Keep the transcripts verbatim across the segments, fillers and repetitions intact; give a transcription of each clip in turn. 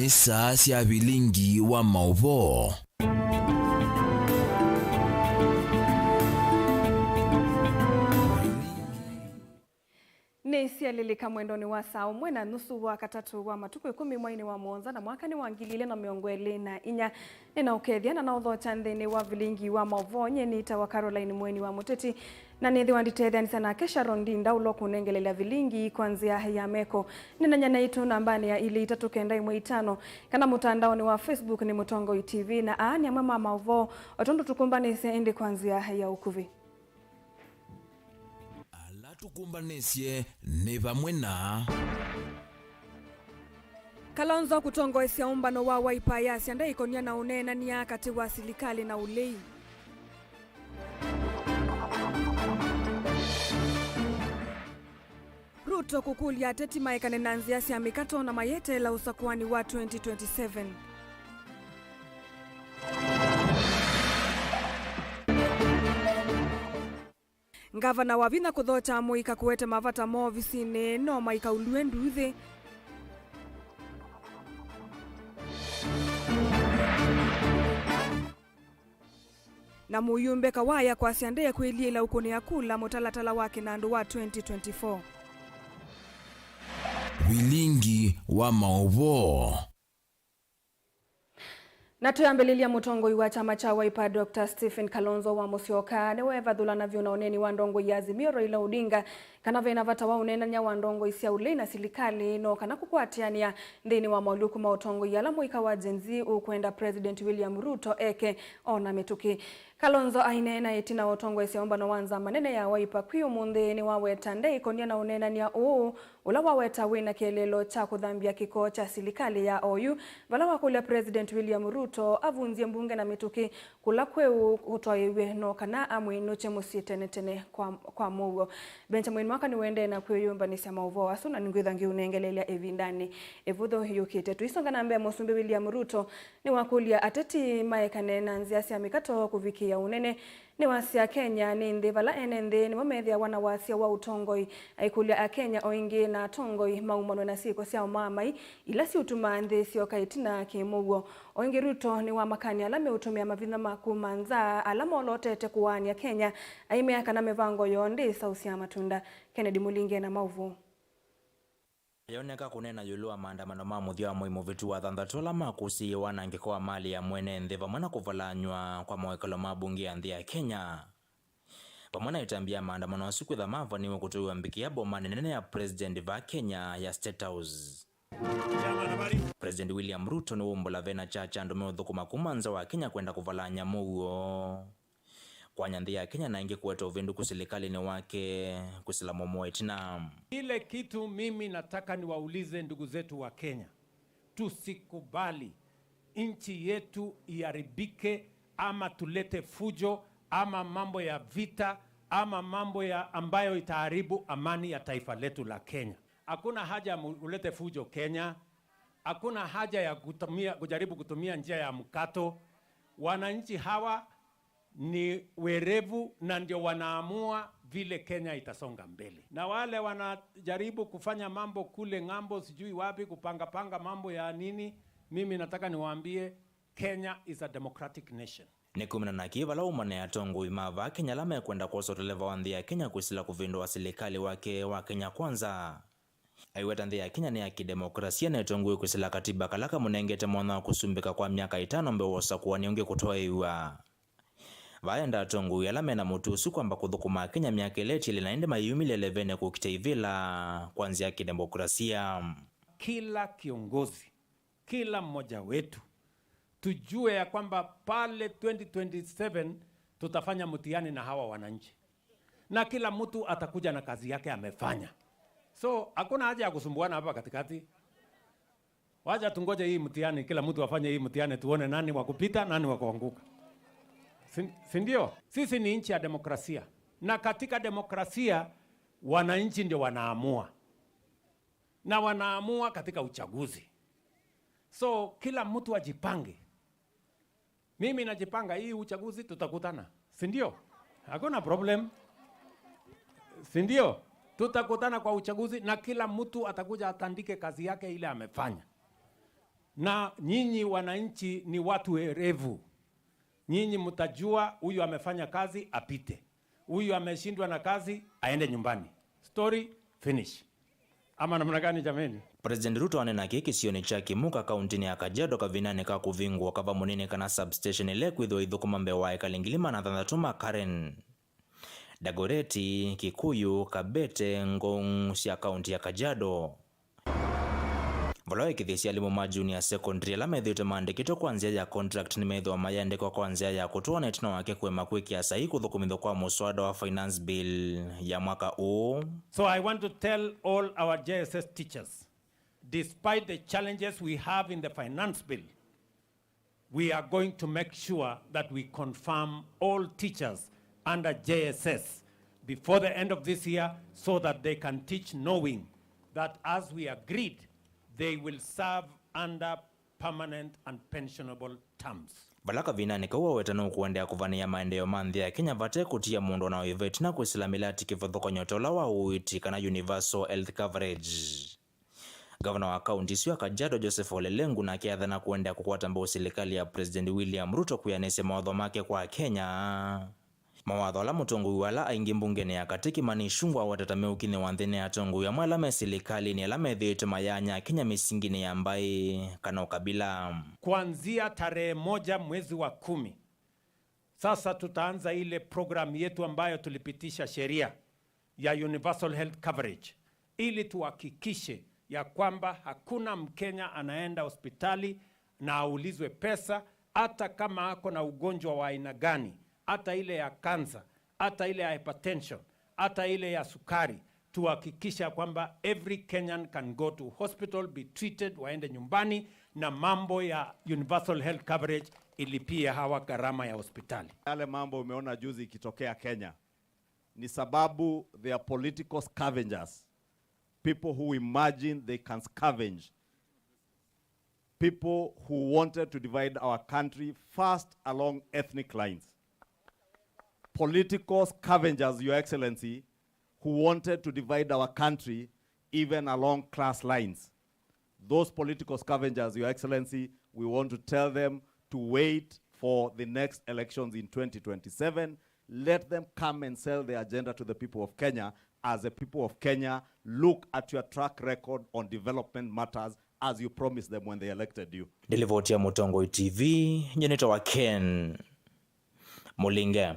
Saa sya vilingi wa maũvoo. Nĩ syalĩlĩka mwendonĩ wa saa ũmwe na nusu wa katatũ wa matukũ ĩkũmi mweinĩ wa mũonza na mwaka nĩ wa ngili ilĩ na mĩongo ĩlĩ na inya. Nĩnaũkethya na naũthokya nthĩnĩ wa vilingi wa maũvoo. Nyie nĩtawa Caroline Mweni wa Mũteti, na nĩthĩwa nditetheanĩsya nake Sharon Ndinda ũla ũkũnengelelya vilingi kwa nzĩa ya meko. Nĩnanya naitũ nambanĩ ya ilĩ itatũ kenda ĩmwe itano, kana mũtandaonĩ wa Facebook nĩ Mũtongoi T V, na aa nĩ amwe ma maũvoo o tondũ tũkũmbanĩsye ĩndĩ kwa nzĩa ya ũkuvĩ. Ala tũkũmbanĩsye nĩ vamwe na. Kalonzo kũtongoesya ũmbano wa Wiper yasya ndaĩkonia na ũneenany'a katĩ wa silikalĩ na ũlei. Ruto kũkũlya ateti maekane na nzĩa sya mĩkato na mayeteela ũsakũani wa twenty twenty-seven. Ngavana Wavinya kũthokya mũika kũete mavata moo ovisinĩ no maikaulw'e nduuthĩ. Na mũyumbe Kawaya kwasya ndekwĩliĩla ũkũnĩa kula mũtalatala wa kĩnandũ wa twenty twenty-four. Vilingi wa maũvoo. Na twĩambĩlĩlya, mũtongoi wa kyama kya Wiper, Doctor Stephen Kalonzo wa Musyoka, nĩweevathũlana vyũ na ũneeni wa ndongoi ya Azimio, Raila Odinga, kana ve na vata wa ũneenany'a wa ndongoi sya ũlei na silikalĩ, no kana kũkwatĩanĩa nthĩnĩ wa maũlyũku ma ũtongoi ala mũika wa Gen Z ũkwenda President William Ruto eke o na mĩtũkĩ. Kalonzo aineena ĩtina wa ũtongoesya ũmbano wa nzama nene ya Wiper kwĩ ũmũnthĩ, nĩwaweta ndeĩkonia na ũneenany'a ũũ, ũla waweta wĩ na kĩeleelo kya kũthambya kĩko kya silikalĩ ya oyu, vala wakũlya President William Ruto avunzye mbunge na mĩtũkĩ kũla kweũ kũtwaĩw'e no kana amwĩnũkye mũsyĩ tene tene kwa, kwa mũuo. Benjamin Mwaka nĩwendee na kwĩyũmbanĩsya maũvoo asu, na nĩngwĩtha ngĩũnengeleelya ĩvindanĩ ĩvũthũ yũkĩte. Tũisonga na mbee, Mũsumbĩ William Ruto nĩwakũlya ateti maekane na nzĩa sya mĩkato kũvikĩĩa ũnene. Nĩwasya Kenya nĩ nthĩ vala ene nthĩ nĩmo methĩawa na wasya wa ũtongoi. Aikũlya Akenya o ĩngĩ na atongoi maumanwe na syĩko sya ũmaamai ila siũtuma nthĩ syoka ĩtina kĩ-mũuo. O ĩngĩ, Ruto nĩwamakany'a ala meũtũmĩa mavinya ma kuma nza ala molotete kũaany'a Kenya, aimea kana mĩvango yoo ndĩĩsaũsya matunda. Kennedy Mũlinge na maũvoo. Ayoneka kũneena ĩũlũ wa maandamano ma mũthya wa mwei mũvĩtu wa thanthatũ ala makũsĩie wanangĩko wa malĩ ya mwene nthĩ vamwe na kũvalanywa kwa mawĩkalo ma mbunge ya nthĩ ya Kenya, vamwe na ĩtambya ya maandamano asu kwĩtha mavaniwe kũtwĩwa mbikĩa bomanĩ nene ya President vaa Kenya ya State House. President William Ruto nĩwaumbũla vena kya kya andũ meũthũkũma kuma nza wa Kenya kwenda kũvalany'a mũuo. Kwanya nthĩ ya Kenya na ĩngĩ kũete ũvĩndũku silikalĩnĩ wake kwĩsĩla mũomo wa ĩtina. Ile kitu mimi nataka niwaulize ndugu zetu wa Kenya, tusikubali nchi yetu iharibike ama tulete fujo ama mambo ya vita ama mambo ya ambayo itaharibu amani ya taifa letu la Kenya. Hakuna haja ya mu-, ulete fujo Kenya. Hakuna haja ya kutumia, kujaribu kutumia njia ya mkato. Wananchi hawa ni werevu na ndio wanaamua vile Kenya itasonga mbele. Na wale wanajaribu kufanya mambo kule ng'ambo, sijui wapi, kupanga panga mambo ya nini, mimi nataka niwaambie, Kenya is a democratic nation. Nĩ kumana na kĩĩ vala umane atongoi ma vaa Kenya ala mekwenda kwosa ũteleva wa nthĩ ya Kenya kwĩsĩla kũvĩndũa silikalĩ wake wa Kenya Kwanza. Aiweta nthĩ ya Kenya nĩ ya kĩdemokrasia na ĩtongoew'e kwĩsĩla katiba kala kamũnengete mwanya wa kũsumbĩka kwa myaka ĩtano mbee wa ũsakũani ũngĩ kũtwaĩĩw'a. Vaenda atongoi ala mena mũtuo ũsu kwamba kũthũkũma Akenya myaka ĩla ĩtiele na ĩndĩ mayĩyumĩlya ĩlevenĩ kũkita ivĩla kwa nzĩa ya kĩdemokrasia. Kila kiongozi, kila mmoja wetu, tujue ya kwamba pale twenty twenty-seven tutafanya mtihani na hawa wananchi. Na kila mtu atakuja na kazi yake amefanya. So, hakuna haja ya kusumbuana hapa katikati. Wacha tungoje hii mtihani, kila mtu afanye hii mtihani, tuone nani wa kupita, nani wa kuanguka. Si, si ndio? Sisi ni nchi ya demokrasia. Na katika demokrasia, wananchi ndio wanaamua. Na wanaamua katika uchaguzi. So, kila mtu ajipange. Mimi najipanga, hii uchaguzi tutakutana, si ndio? Hakuna problem, si ndio? Tutakutana kwa uchaguzi na kila mtu atakuja atandike kazi yake ile amefanya. Na nyinyi wananchi ni watu werevu. Nyinyi mtajua huyu amefanya kazi, apite. Huyu ameshindwa na kazi, aende nyumbani. Story finish. Ama namna gani jameni? President Ruto aneena kĩĩ kĩsionĩ kya Kimuka, kauntinĩ ya Kajiado, kavindanĩ ka kũvingũa kava mũnini kana substation ĩla ĩkwĩthĩwa ĩithũkũma mbee wa ekali ngili maana thanthatũ ma Karen. Dagoreti, Kikuyu, Kabete, Ngong sya kaunti ya Kajiado. Vala waĩkĩĩthya alimũ ma junior secondary ala methĩĩtwe maandĩkĩtwe kwa nzĩa ya contract nĩmethĩwa mayĩandĩkwa kwa nzĩa ya kũtũa na ĩtina wake kũema kwĩkĩa saii kũthũkũmĩthw'a kwa mũswada wa finance bill ya mwaka ũũ. So I want to tell all our J S S teachers, despite the challenges we have in the finance bill, we are going to make sure that we confirm all teachers under J S S before the end of this year so that they can teach knowing that, as we agreed, they will serve under permanent and pensionable terms. Vala kavindanĩ kau waweta nũkũendeea kũvanĩĩa maendeeo ma nthĩ ya Kenya vate kũtia mũndũ o na ũĩva ĩtina kwĩsĩla mĩlati kĩvathũkany'o ta ũla wa ũiiti kana universal health coverage. Ngavana wa kaunti ĩsu ya Kajiado, Joseph Ole Lenku, nake athana kũendeea kũkwata mbau silikalĩ ya President William Ruto kwĩanĩsya mawatho make kwa Akenya. Mawatho ala mũtongoi wa ala aingĩ mbungenĩ ya katĩ, Kimani Ichung'wah, aweta ta meũkinyĩwa nthĩnĩ ya atongoi amwe ala me silikalĩnĩ ala methĩĩtwe mayaanya Akenya mĩsinginĩ ya mbaĩ kana ũkabila. Kuanzia tarehe moja mwezi wa kumi, sasa tutaanza ile program yetu ambayo tulipitisha sheria ya universal health coverage, ili tuhakikishe ya kwamba hakuna Mkenya anaenda hospitali na aulizwe pesa, hata kama ako na ugonjwa wa aina gani, hata ile ya kansa, hata ile ya hypertension, hata ile ya sukari. Tuhakikisha kwamba every Kenyan can go to hospital, be treated, waende nyumbani, na mambo ya universal health coverage ilipie hawa gharama ya hospitali. Yale mambo umeona juzi ikitokea Kenya ni sababu they are political scavengers, people who imagine they can scavenge, people who wanted to divide our country first along ethnic lines, political scavengers, Your Excellency, who wanted to divide our country even along class lines. Those political scavengers, Your Excellency, we want to tell them to wait for the next elections in twenty twenty-seven. Let them come and sell their agenda to the people of Kenya as the people of Kenya look at your track record on development matters as you promised them when they elected you. Nĩ livoti ya Mũtongoi T V, nyie nĩtawa Ken Mũlinge.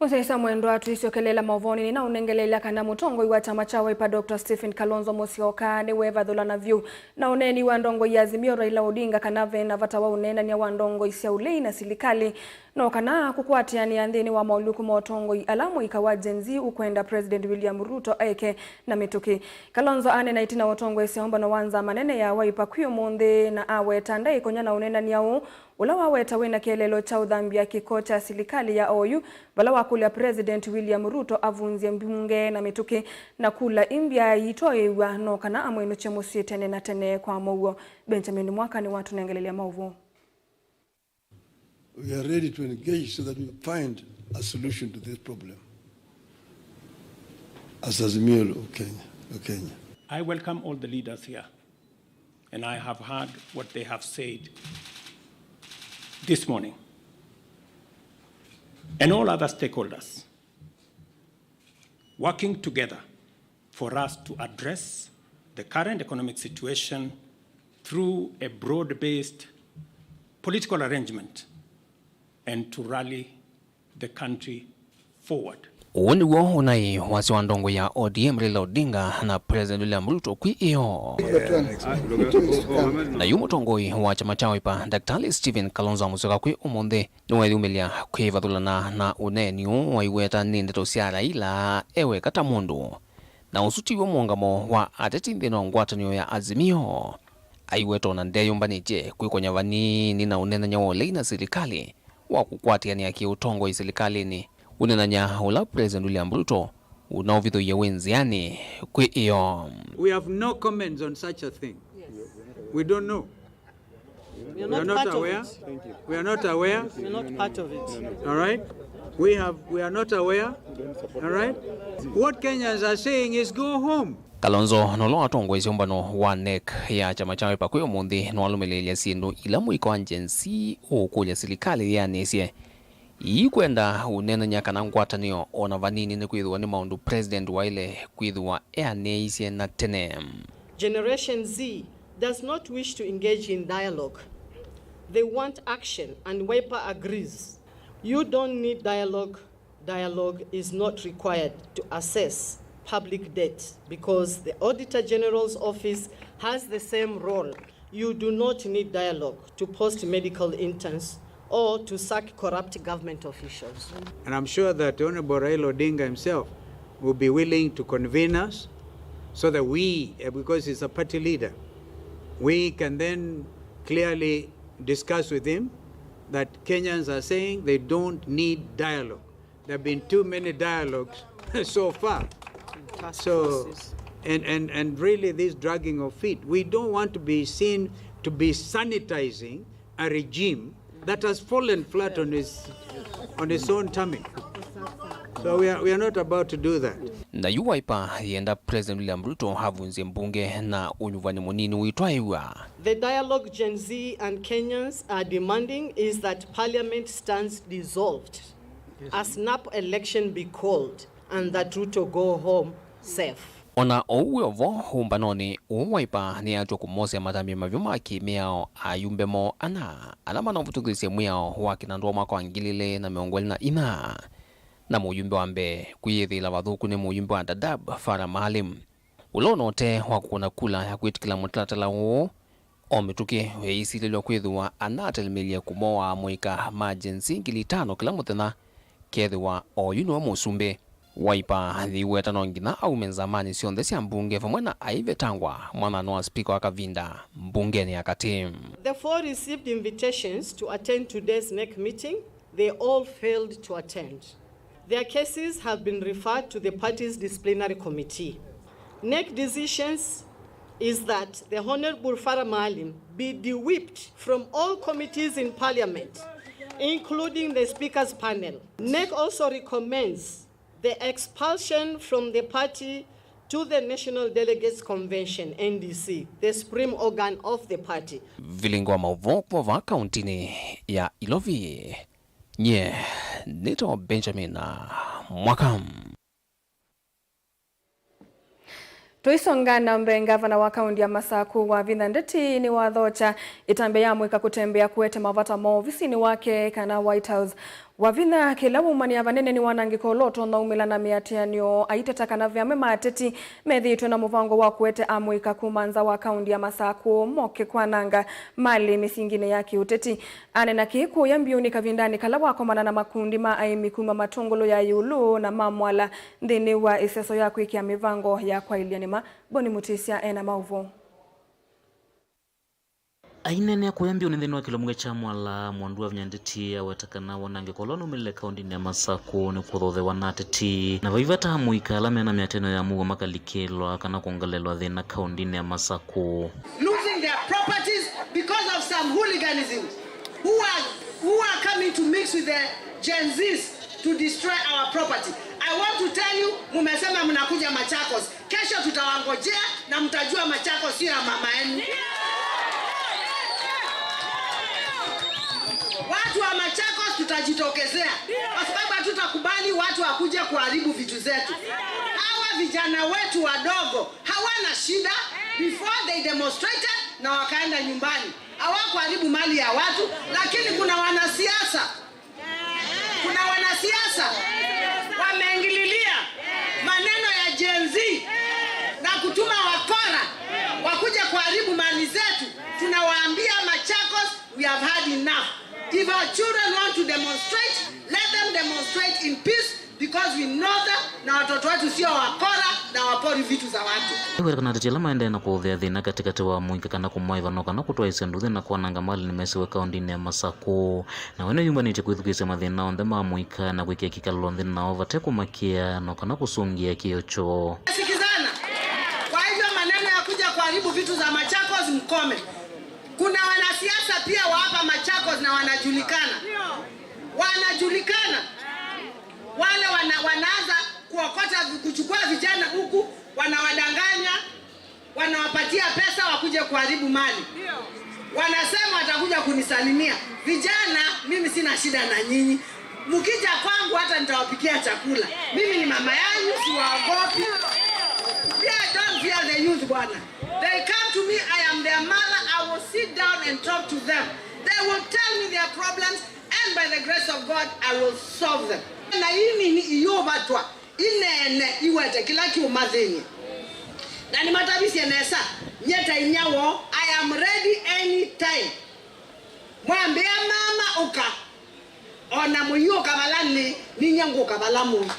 Mũsyaĩĩsya mwendwa, tũisyokelela maũvoonĩ, nĩnaũnengeleelya kana mũtongoi wa kyama kya Wiper, Doctor Stephen Kalonzo Musyoka, nĩweevathũlana vyũ na ũneeni wa ndongoi ya Azimio, Raila Odinga, kana ve na vata wa ũneenany'a wa ndongoi sya ũlei na silikalĩ, no kana kũkwatĩanĩa nthĩnĩ wa maũlũku ma ũtongoi ala mũika wa Gen Z ũkwenda President William Ruto eke na mĩtũkĩ. Kalonzo aneena ĩtina wa ũtongoesya ũmbano wa nzama nene ya Wiper kwĩ ũmũnthĩ, na aweta ndaĩkonya na ũneenany'a ũũ ũla waweta wĩna kĩeleelo kya ũthambya kĩko kya silikalĩ ya oyu, vala wakũlya President William Ruto avunzye mbunge na mĩtũkĩ, na kula imbya iitwaĩĩw'a no kana amwĩnũkye mũsyĩ tene na tene. Kwa mũuo, Benjamin Mwaka nĩwatũnengelelya maũvoo. We are ready to engage so that we find a solution to this problem as Azimio of Kenya, of Kenya. I welcome all the leaders here. And I have heard what they have said this morning. And all other stakeholders working together for us to address the current economic situation through a broad-based political arrangement and to rally the country forward. Ũũ nĩw'o ũnaĩ wasya wa ndongoi ya O D M Raila Odinga na President William Ruto kwĩ ĩoo. Na yu mũtongoi wa kyama kya Wiper, Daktari Stephen Kalonzo Musyoka kwĩ ũmũnthĩ nĩweeyumĩlya kwĩvathũlana na ũneeni ũũ waiweta nĩ ndeto sya Raila e weka ta mũndũ. Na ũsu tiw'o mũũngamo wa ateti nthĩnĩ wa ngwatanĩo ya Azimio. Aiweta ona ndeyũmbanĩtye kwĩkonya vanini na ũneenany'a wa ũlei na silikalĩ wa kũkwatĩanĩa kĩ-ũtongoi silikalĩnĩ, ũneenany'a ũla President William Ruto ũnaũvithũie wĩ nzĩanĩ kwĩ ĩoo. We have no comments on such a thing. We don't know. We are not aware. We are not aware. We are not part of it. All right? We have, we are not aware. All right? What Kenyans are saying is go home. Kalonzo, na ũla watongoesye ũmbano wa NEC ya kyama kya Wiper kwĩ ũmũnthĩ, nĩwalũmĩlĩĩlya syĩndũ ila mũika wa Gen Z ũũkũlya silikalĩ yĩanĩsye. Iikwenda ũneenany'a kana ngwatanĩo o na vanini nĩkwĩthĩwa nĩ maũndũ President waĩle kwĩthĩwa eanĩisye na tene. Generation Z does not wish to engage in dialogue. They want action, and Wiper agrees. You don't need dialogue. Dialogue is not required to assess public debt because the Auditor General's office has the same role. You do not need dialogue to post medical interns or to sack corrupt government officials. And I'm sure that Honorable Raila Odinga himself will be willing to convene us so that we, eh, because he's a party leader, we can then clearly discuss with him that Kenyans are saying they don't need dialogue. There have been too many dialogues so far. So, and, and, and really this dragging of feet, we don't want to be seen to be sanitizing a regime that has fallen flat on its, on its own tummy. So we are, we are not about to do that. Na yu Wiper yĩenda President William Ruto avunzye mbunge na ũnyuvani mũnini ũitwaĩw'a. The dialogue Gen Z and Kenyans are demanding is that parliament stands dissolved, a snap election be called, and that Ruto go home safe. O na ũu wĩ o vo, ũmbanonĩ ũũ Wiper nĩyatw'a kũmosea matambya mavyu ma kĩ-mĩao ayumbe moo ana ala manaũvĩtũkĩsya mwĩao wa kĩnandũ wa mwaka wa ngili ilĩ na mĩongo ĩlĩ na inya, na mũyumbe wa mbee kwĩyĩthĩĩla vathũku nĩ mũyumbe wa Dadaab, Farah Maalim, ũla ũna ũtee wa kũkũna kula ya kwĩtĩkĩla mũtalatala ũũ. O mĩtũkĩ yĩisilĩlw'a kwĩthĩwa anatelemelye kũmoaa amũika ma Gen Z ngili itano kĩla mũthenya, kethĩwa oyu nĩwe mũsumbĩ. Wiper yĩiweta no nginya aume nzamanĩ syonthe sya mbunge vamwe na aivetangwa mwanano wa spika wa kavinda mbungenĩ ya katĩ. The four received invitations to attend today's NEC meeting, they all failed to attend. Their cases have been referred to the party's disciplinary committee. NEC decisions is that the Honorable Farah Maalim be de-whipped from all committees in parliament, including the speaker's panel. NEC also recommends the expulsion from the party to the National Delegates Convention, N D C, the supreme organ of the party. Vilingi wa maũvoo kuma vaa kauntinĩ ya Ilovi. Nyie nĩtawa Benjamin Mwaka. Tũisonga na mbee, ngavana wa kaunti ya Masakũ Wavinya Ndeti nĩwathokya ĩtambya ya amũika kũtembea kũete mavata moo ovisinĩ wake kana White House. Wavinya, kĩla waumanĩa vanene nĩ wanangĩko ũla ũtonya umĩla na mĩatĩanĩo, aiteta kana ve amwe ma ateti methĩĩtwe na mũvango wa kũete amũika kuma nza wa kaunti ya Masakũ moke kwananga malĩ mĩsinginĩ ya kĩũteti. Aneena kĩĩ kũya mbiũnĩ kavindanĩ kala wakomana na makundi ma aĩmi kuma Matũngũlũ ya ĩũlũ na ma Mwala nthĩnĩ wa ĩseso ya kwĩkĩa mĩvango ya kwaĩlya nĩma. Boni Mũtĩsya ena maũvoo. Aineenea kũya mbiũnĩ nthĩnĩ wa kĩlomwe kya Mwala, Mwandu Wavinya Ndeti aweta kana wanangĩko ũla ũnumĩlile kauntinĩ ya Masakũ nĩ kũthothewa na ateti, na vai vata amũika ala mena mĩatĩanĩo ya mũuo makalikĩlwa kana kwongelelwa thĩna kauntinĩ ya Masakũ. Losing their properties because of some hooliganism who are, who are coming to mix with the Gen Zs to destroy our property. I want to tell you, mumesema mnakuja Machakos. Kesho tutawangojea na mtajua Machakos sio ya mama yenu. Watu wa Machakos tutajitokezea kwa sababu hatutakubali watu wakuje kuharibu vitu zetu. Hawa vijana wetu wadogo hawana shida, before they demonstrated na wakaenda nyumbani. Hawakuharibu mali ya watu, lakini kuna wanasiasa Kuna wanasiasa wameingililia maneno ya Gen Z na kutuma wakora wakuje kuharibu mali zetu. Tunawaambia Machakos, we have had enough. If our children want to demonstrate, let them demonstrate in peace. Because we know that na watoto wetu sio wakora na wapori vitu za watu. Ĩweta kana ateti ala maendee na kũũthĩa thĩna katĩkatĩ wa amũika kana kũmaĩva no kana kũtwaĩsya nduthi na kwananga mali nĩmesiwe kaũndĩnĩ ya Masakũ. Na we nĩyumbanĩtye kwĩthukĩĩsya mathĩna onthe ma amũika na kwĩkĩa kĩkalũlo nthĩ nao vate kũmakĩa no kana kũsũngĩa kĩo kyoo. Sikizana. Kwa hivyo maneno ya kuja kuharibu vitu za Machakos mkome. Kuna wanasiasa pia wa hapa Machakos na wanajulikana. Wanajulikana. Wale wana-, wanaanza Kuokota, kuchukua vijana huku, wanawadanganya, wanawapatia pesa wakuje kuharibu mali. Wanasema watakuja kunisalimia. Vijana, mimi sina shida na nyinyi. Mkija kwangu hata nitawapikia chakula. Mimi ni mama yanyu, siwaogopi. Fear, don't fear the youth, bwana. They come to me, I am their mother, I will sit down and talk to them. They will tell me their problems, and by the grace of God, I will solve them. Na hii ni iyuvatwa. Ineene iwete kĩla kyũma nthĩnĩ. Na nĩmatavisye nesa, nyie ta inyia woo, I am ready anytime. Mwambĩa mama ũka, o na mũiũka vala nĩ, ninyie ngũka vala mũĩ.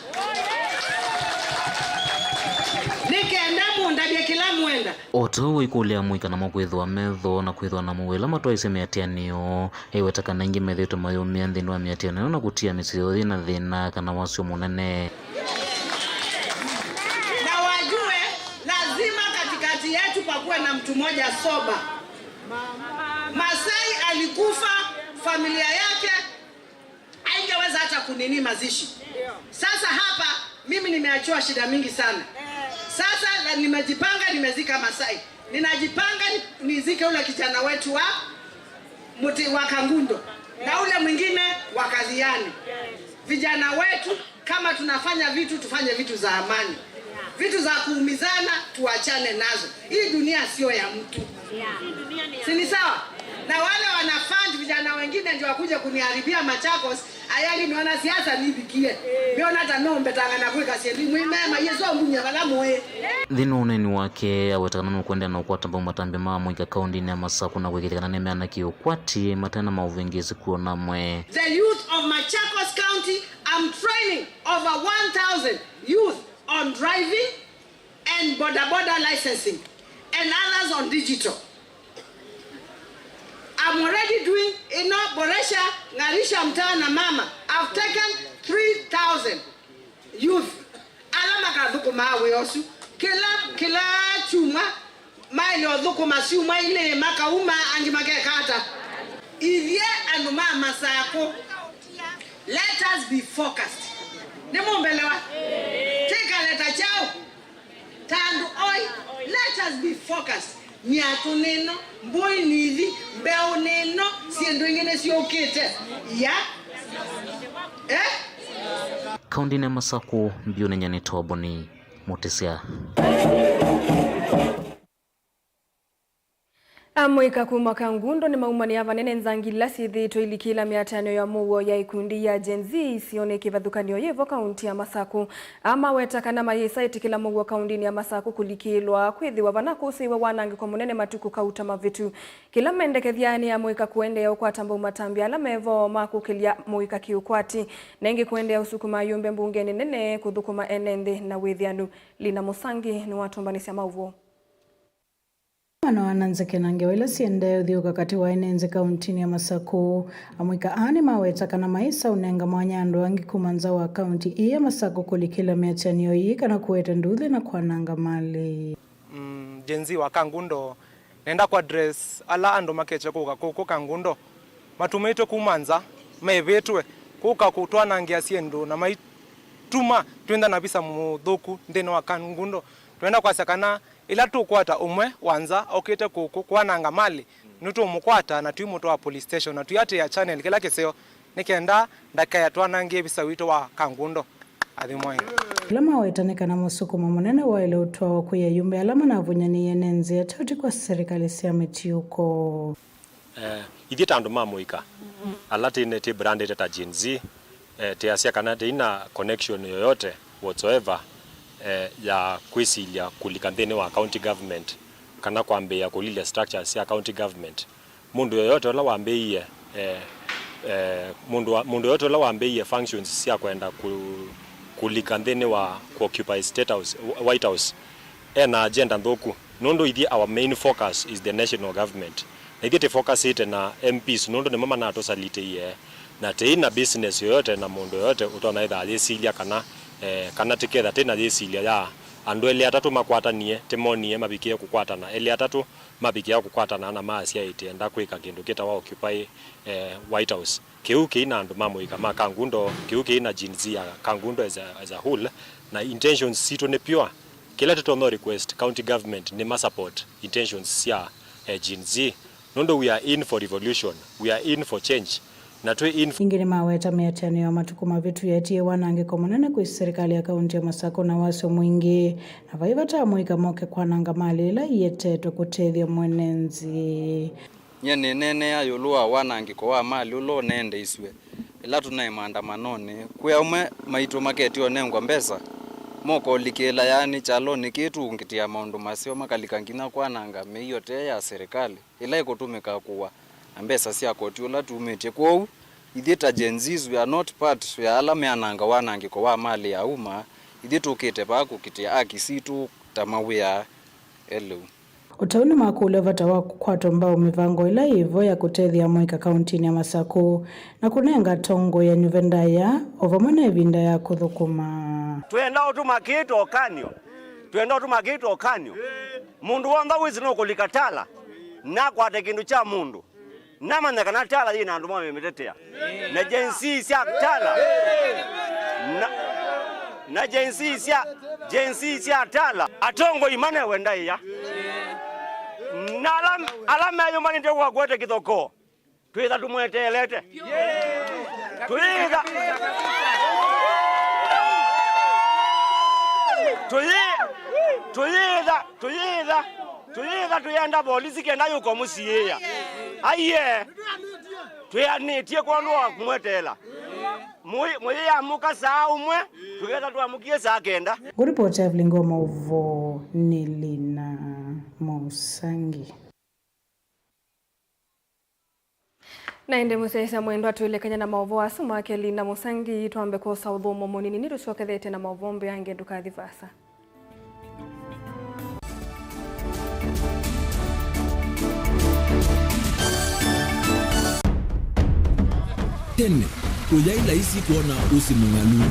Nĩ kenda mũndavye kĩla mwenda. O ta ũu waikũlya mũika namo kwĩthĩwa metho na kwĩthĩwa na mũuo ĩla matwaĩsye mĩatĩanĩo, aiweta kana aingĩ methĩĩtwe mayũmĩa nthĩnĩ wa mĩatĩanĩo ĩno na kũtia mĩsyĩ yoo yĩ na thĩna kana wasyo mũnene. Na wajue, lazima katikati yetu pakuwe na mtu mmoja soba. Masai alikufa, familia yake haingeweza hata kunini mazishi. Sasa hapa mimi nimeachiwa shida mingi sana. Sasa la, nimejipanga, nimezika Masai. Ninajipanga ni-, nizike ule kijana wetu wa Muti wa Kangundo na ule mwingine wa Kathiani. Vijana wetu, kama tunafanya vitu, tufanye vitu za amani. Vitu za kuumizana tuachane nazo. Hii dunia sio ya mtu. Si ni sawa? Na wale wana fund vijana wengine ndio wakuje kuniharibia Machakos, ayali nĩona siasa nĩvikie. Nĩona ta nombetanga na kwĩka syĩndũ imwe mema, Yesũ ambumya vala mũĩ. Nthĩnĩ wa ũneeni wake, aweta kana nũkũendeea na ũkwata mbau matambya ma amũika kaũndĩnĩ ya Masakũ na kũĩkĩĩthya kana nĩmeana kĩ ũkwati mate na maũvĩngĩĩsi kw'o namwe. The youth of Machakos County, I'm training over one thousand youth on driving and boda boda licensing and others on digital. I'm already doing, you know, Boresha, Ng'arisha, Mtaa na Mama. I've taken three thousand youth ala makathũkũmaa wĩa ũsu. Kĩla, kĩla kyumwa, maĩle ũthũkũma syumwa ilĩ, makauma, angĩ makeka ata? Ithyĩ andũ ma Masakũ, let us be focused. Nĩmũmbelewa? Tĩkale ta kyaũ? Ta andũ oĩ, let us be focused. Myatũ nĩ ĩno, mbũi nĩ ithi, mbeũ nĩ ĩno, syĩndũ ingĩ nĩsyũkĩte. Ya? Eh? Kaũndĩnĩ ya Masakũ, mbiũ nĩ Nyanĩtwa Boni Mũtĩsya. Amũika kuma Kangundo nĩmaumanĩa vanene nzangi ila syĩthĩĩtwe ilikĩla mĩatĩanĩo ya mũuo ya ikundi ya Gen Z isionĩ kĩvathũkany'o yĩvo kaunti ya Masakũ. Amaweta kana mayĩsa ĩtĩkĩla mũuo kauntinĩ ya Masakũ kũlikĩlwa, kwĩthĩwa vana kũsĩĩwe wanangĩko mũnene matukũ kauta mavĩtu. Kĩla mendekethya nĩ amũika kũendeea ũkwata mbau matambya ala mevo ma kũkĩlya mũika kĩũkwati, na ĩngĩ kũendeea ũsukuma ayũmbe mbungenĩ nene kũthũkũma ene nthĩ na wĩthĩanu. Lina Mũsangi nĩwatũmbanĩsya maũvoo. Vamwe na wananzake na ngewa ila siendee ũthyũũka katĩ wa ene nthĩ kauntinĩ ya Masakũ, amũika aa nĩmaweta kana maĩsa ũnenga mwanya andũ angĩ kuma nza wa kaunti ii ya Masakũ kũlikĩla mĩatĩanĩo ii kana kũete nduthi na kwananga malĩ. Mm, Gen Z wa Kangundo, nenda ku address ala andũ makete kũka kũkũ Kangundo. Matũmĩtwe kuma nza, maĩvĩtwe, kũka kũtwanangĩa syĩndũ na maituma twĩntha na visa mũthũku nthĩnĩ wa Kangundo. Twenda kwasya kana ĩla tũkwata ũmwe wa nza okĩte kũkũ kwananga malĩ, nĩtũũmũkwata na tũimũtwaa police station na tũiatĩĩa Channel kĩla kĩseo nĩ kenda ndakae atwanangĩe visa witũ wa Kangundo. Athimwa. Ĩla maweta nĩ kana mũsukumo mũnene waĩle ũtwawa kwĩ ayumbe ala manavunyanĩie ene nzĩa tauti kwa serikali sya mĩtiũko. Eh, ithyĩ ta andũ ma mũika, ala tĩne tĩ branded ta Gen Z, eh, tĩasya kana tĩina connection yoyote whatsoever, eh, ya kwĩsilya kũlika nthĩnĩ wa county government, kana kwambĩĩa kũlilya structures sya county government. Mũndũ yoyote ũla wambĩĩie, eh, eh, mũndũ wa, mũndũ yoyote ũla wambĩĩie functions sya kwenda kũ-, kũlika nthĩnĩ wa kũ-occupy State House, White House, ena agenda nthũku, nũndũ ithyĩ our main focus is the national government. Na ithyĩ tĩ focusĩte na M Ps, nũndũ nĩmo manatũsalitĩie, na tĩi na business yoyote na mũndũ yoyote ũtonya ĩtha ayĩsilya kana, eh, kana tĩketha tĩ na yĩsilya ya andũ elĩ atatũ makwatanie, tĩmonie mavikĩe kũkwatana, elĩ atatũ mavikĩa kũkwatana na maasya ĩtĩ enda kwĩka kĩndũ kĩtawa Occupy, eh, White House. Kĩu kĩi na andũ ma mũika ma Kangundo, kĩu kĩi na Gen Z ya Kangundo as a, as a whole, Na intentions sitũ nĩ pure. Kĩla tũtonya request county government nĩ ma support intentions sya, eh, Gen Z. Nũndũ we are in for revolution, we are in for change. Na twĩ in. Ningĩ nĩmaweta mĩatĩanĩo ya matukũ mavĩtu yaetie wanangĩko mũnene kwĩ serikali ya kaunti ya Masakũ na wasyo mwingĩ, na vai vata mũika moke kwananga malĩ ĩla iyetetwe kũtethya mwene nzĩ. Nyie nĩneenea ĩũlũ wa wanangĩko wa malĩ ũla ũneendeisw'e ĩla tũnaĩ maandamanonĩ. Kwĩ amwe maitũ maketye ũnengwa mbesa, mokolikĩĩla yaani kyalonĩ kĩĩ tũũngĩtĩa maũndũ maseo, makalika nginya kwananga mĩio tee ya serikali ĩla ĩkũtũmĩka kũa na mbesa sya koti ũla tumĩtye. Kwoou, ithyĩ ta Gen Zs, we are not part ya ala meananga wanangĩko wa malĩ ya uma. Ithyĩ tũkĩte vaa kũkitĩa aki sitũ ta mawĩa elĩu. Ũtau nĩmakũlya vata wa kũkwatwa mbau mĩvango ĩla yĩ vo ya kũtethya amũika kauntinĩ ya Masakũ na kũnenga atongoi anyuve ndaĩa o vamwe na ĩvinda ya kũthũkũma. Twenda ũtũma kĩĩ tũkanĩo? Twenda ũtũma kĩĩ tũkanĩo? Mũndũ w'onthe wĩsĩ nũkũlika tala na akwate kĩndũ kya mũndũ. Namanya kana tala yĩ na andũ mamĩmĩtetea. Na Gen Z sya tala. Na, na Gen Z sya, Gen Z sya tala. Atongoi manewe ndaĩa. Na ala, ala meyũmbanĩte kwa kwete kĩthoko. Twĩtha tũmweteelete. Twĩtha. Tũyĩ-, tũyĩtha. Tũyĩtha, tũyĩtha tũyenda volisi kenda yũka mũsiĩĩa. Aiee, twĩanĩtye kwondũ wa kũmweteela. Mũyĩ-, mũyĩamũka saa ũmwe, tũketha twamũkie saa kenda. Ngũripoti Evelyn Ngoma, ũvoo nĩ Lina Mũsangi. Na ĩndĩ mũsyaĩĩsya mwendwa, twĩlekany'a na maũvoo asu make Lina Mũsangi, twambe kwosa ũthũmũo mũnini, nĩtũsyokethete na maũvoo mbeange, ndũkathi vaasa. Tene, kũyaĩ laisi kwona ũsĩ mũng'alu.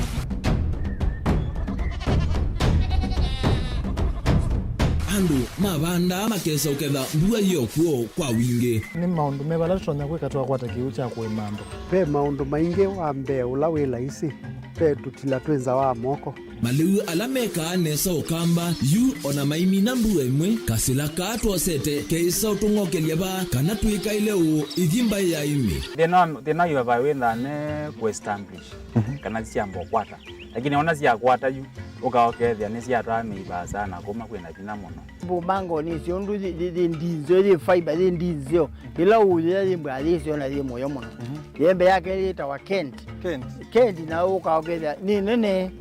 Andũ mavandaa makesa ũketha mbua yĩ o kw'o kwa wingĩ. Nĩ maũndũ meva ala tũtonya kwĩka twakwata kĩw'ũ kya kũĩma andũ? Ve maũndũ maingĩ. Wa mbee ũla wĩ laisi, ve tũtila twĩ nza wa moko. Malĩu ala mekaa nesa Ũkamba yu o na maimina mbua ĩmwe, kasĩla kaa twosete keĩsa ũtũng'okelya vaa kana twĩkaĩle ũũ ithi mbaĩ ya ĩmĩ. Thĩna wa, thĩna wa highway wĩthaa ne kũ establish, mhm, kana syamba ũkwata. Lakini ona syakwata yu, ũka ũkethĩa nĩsyatwaa mĩi vaasa na kuma kwĩna vinya mũno. Mbũmbango nĩsyo ũndũ yĩ, yĩ, yĩ ndinzeo, yĩ fiber, yĩ ndinzeo. Ĩla ũyĩa yĩ mbwa yĩsyo na yĩ mũyo mũno. Mhm. Yembe yake yĩtawa Kent. Kent. Kent na ũka ũkethĩa nĩ nene.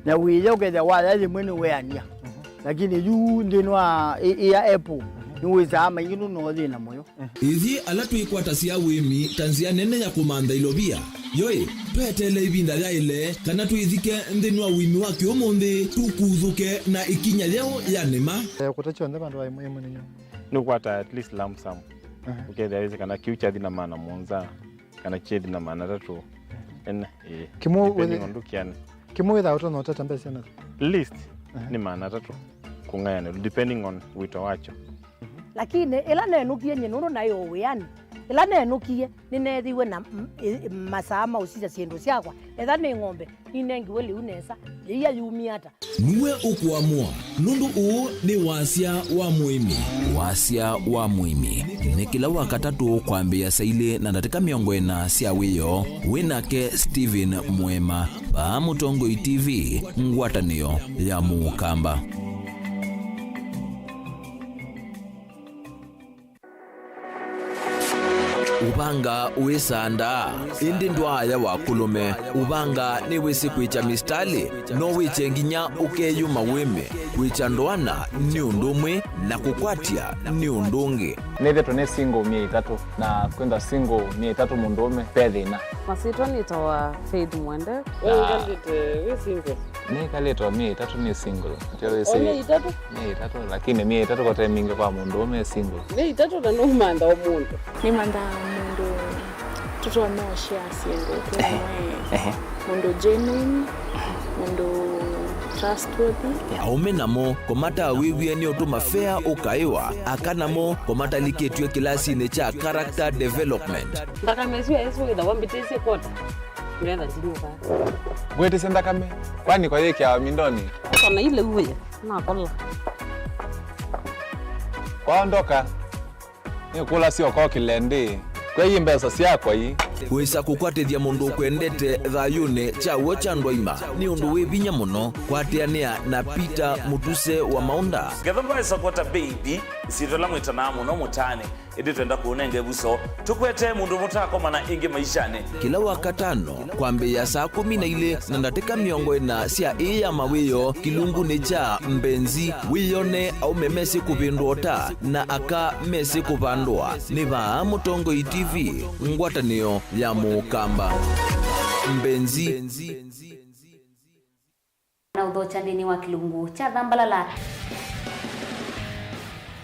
Na wĩya ũkethĩa waya yĩmwe nĩ weania. Mhm. Lakini yu nthĩnĩ wa ĩ-, ĩ ya apple, mhm, nĩwĩsaa maingĩ nũno thĩna mũyo. Ithyĩ ala twĩkwatasya ũĩmi ta nzĩa nene ya kũmantha ilovia, yoĩ, tweteele ĩvinda yaĩle kana twĩthike nthĩnĩ wa ũĩmi wa kĩũmũnthĩ, tũkuthũke na ĩkinya yeũ ya nĩma. Eh, kũta kyonthe vandũ va ĩmwe ĩmwe nĩnyo. Nĩũkwata at least lump sum. Aha. Ũkethĩa wĩsĩ kana kĩu kyathi na maana mũonza, kana kyethi na maana atatũ. Ene, ĩĩ. Kĩmwe depending wĩthĩ-, on ndũkĩane. Kĩmwe wĩthaa ũtonya ũtata mbesa na least, aha, nĩ maana atatũ kũng'ayanĩlwa, depending on wĩto wakyo. Lakini ĩla nenũkie nyie nũndũ naĩ o wĩanĩ, ĩla nenũkie nĩneethĩiwe na m-, ĩ-, masaa ma ũsisya syĩndũ syakwa. Etha nĩ ng'ombe, ninengiwe lĩu nesa, yĩia yumie ata? Nue ũkũamũa, nũndũ ũũ nĩ wasya wa mũĩmi. Wasya wa mũĩmi nĩ kĩla Wakatatũ kwambĩĩa saa ilĩ na ndatĩka mĩongo ĩna sya wĩoo. Wĩ nake Stephen Mwema, vaa Mũtongoi T V, ngwatanĩo ya Mũkamba. Ũvanga wĩsandaa, ĩndĩ ndwaaya wa kũlũme. Ũvanga nĩwĩsĩ kwĩkya mĩsitalĩ, no wĩkye nginya ũkeyũma wĩme. Kwĩkya ndoana nĩ ũndũ ũmwe, na kũkwatya nĩ ũndũ ũngĩ. Nĩthĩtwe nĩ single myei ĩtatũ, na kwĩthwa single myei ĩtatũ mũndũũme, ve thĩna. Masyĩtwa nĩtawa Faith Mwende. We wĩkalĩte wĩ single? Nĩkalĩte o myei ĩtatũ nĩ single. Ndio wĩsĩ. O myei ĩtatũ? Myei ĩtatũ, lakini myei ĩtatũ kote mingĩ kwa mũndũũme single. Myei ĩtatũ na nũmantha o mũndũ. Nĩmantha mũndũ tũtonya ũshare syĩndũ twĩ, ehe, mũndũ genuine, mũndũ trustworthy. Aũme namo, kũmatawĩw'e nĩ ũtũma fea ũkaĩwa, aka namo, kũmatalikĩtw'e kĩlasinĩ kya character development. Nthakame ĩsu yaĩsĩ wĩthawa mbĩtĩsye kota. Ngetha ndinyuka. Ngwĩtĩsya nthakame, kwani kwa yĩkĩawa mindonĩ? Kana ile uwe, nakola. Kwaondoka, nĩkũlasya ũkokĩle ndĩ. Kwei mbesa syakwa ii. Wĩsa kũkwatĩthya mũndũ ũkwendete thayũnĩ kya w'o kya andũ aima nĩ ũndũ wĩ vinya mũno. Kwatĩanĩa na Peter Mũtuse wa Maũnda. Ngetha ndwaĩsa kwata baby, ĩsyĩtwa ĩla mwĩtanaa mũno mũtaanĩ. Ĩndĩ twenda kũũnenga ĩvuso, tũkwete mũndũ mũtaakomana ĩngĩ maishanĩ. Kĩla Wakatano, kwambĩĩa saa kũmi na ilĩ na ndatĩka mĩongo ĩna sya ĩĩ ya mawĩoo, kĩlungunĩ kya Mbenzi, wĩone aũme mesĩ kũvĩndũa ũta na aka mesĩ kũvandũa. Nĩ vaa Mũtongoi T V, ngwatanĩo ya Mũkamba. Mbenzi. Na ũthokya nthĩnĩ wa kĩlungu kya Thambalala.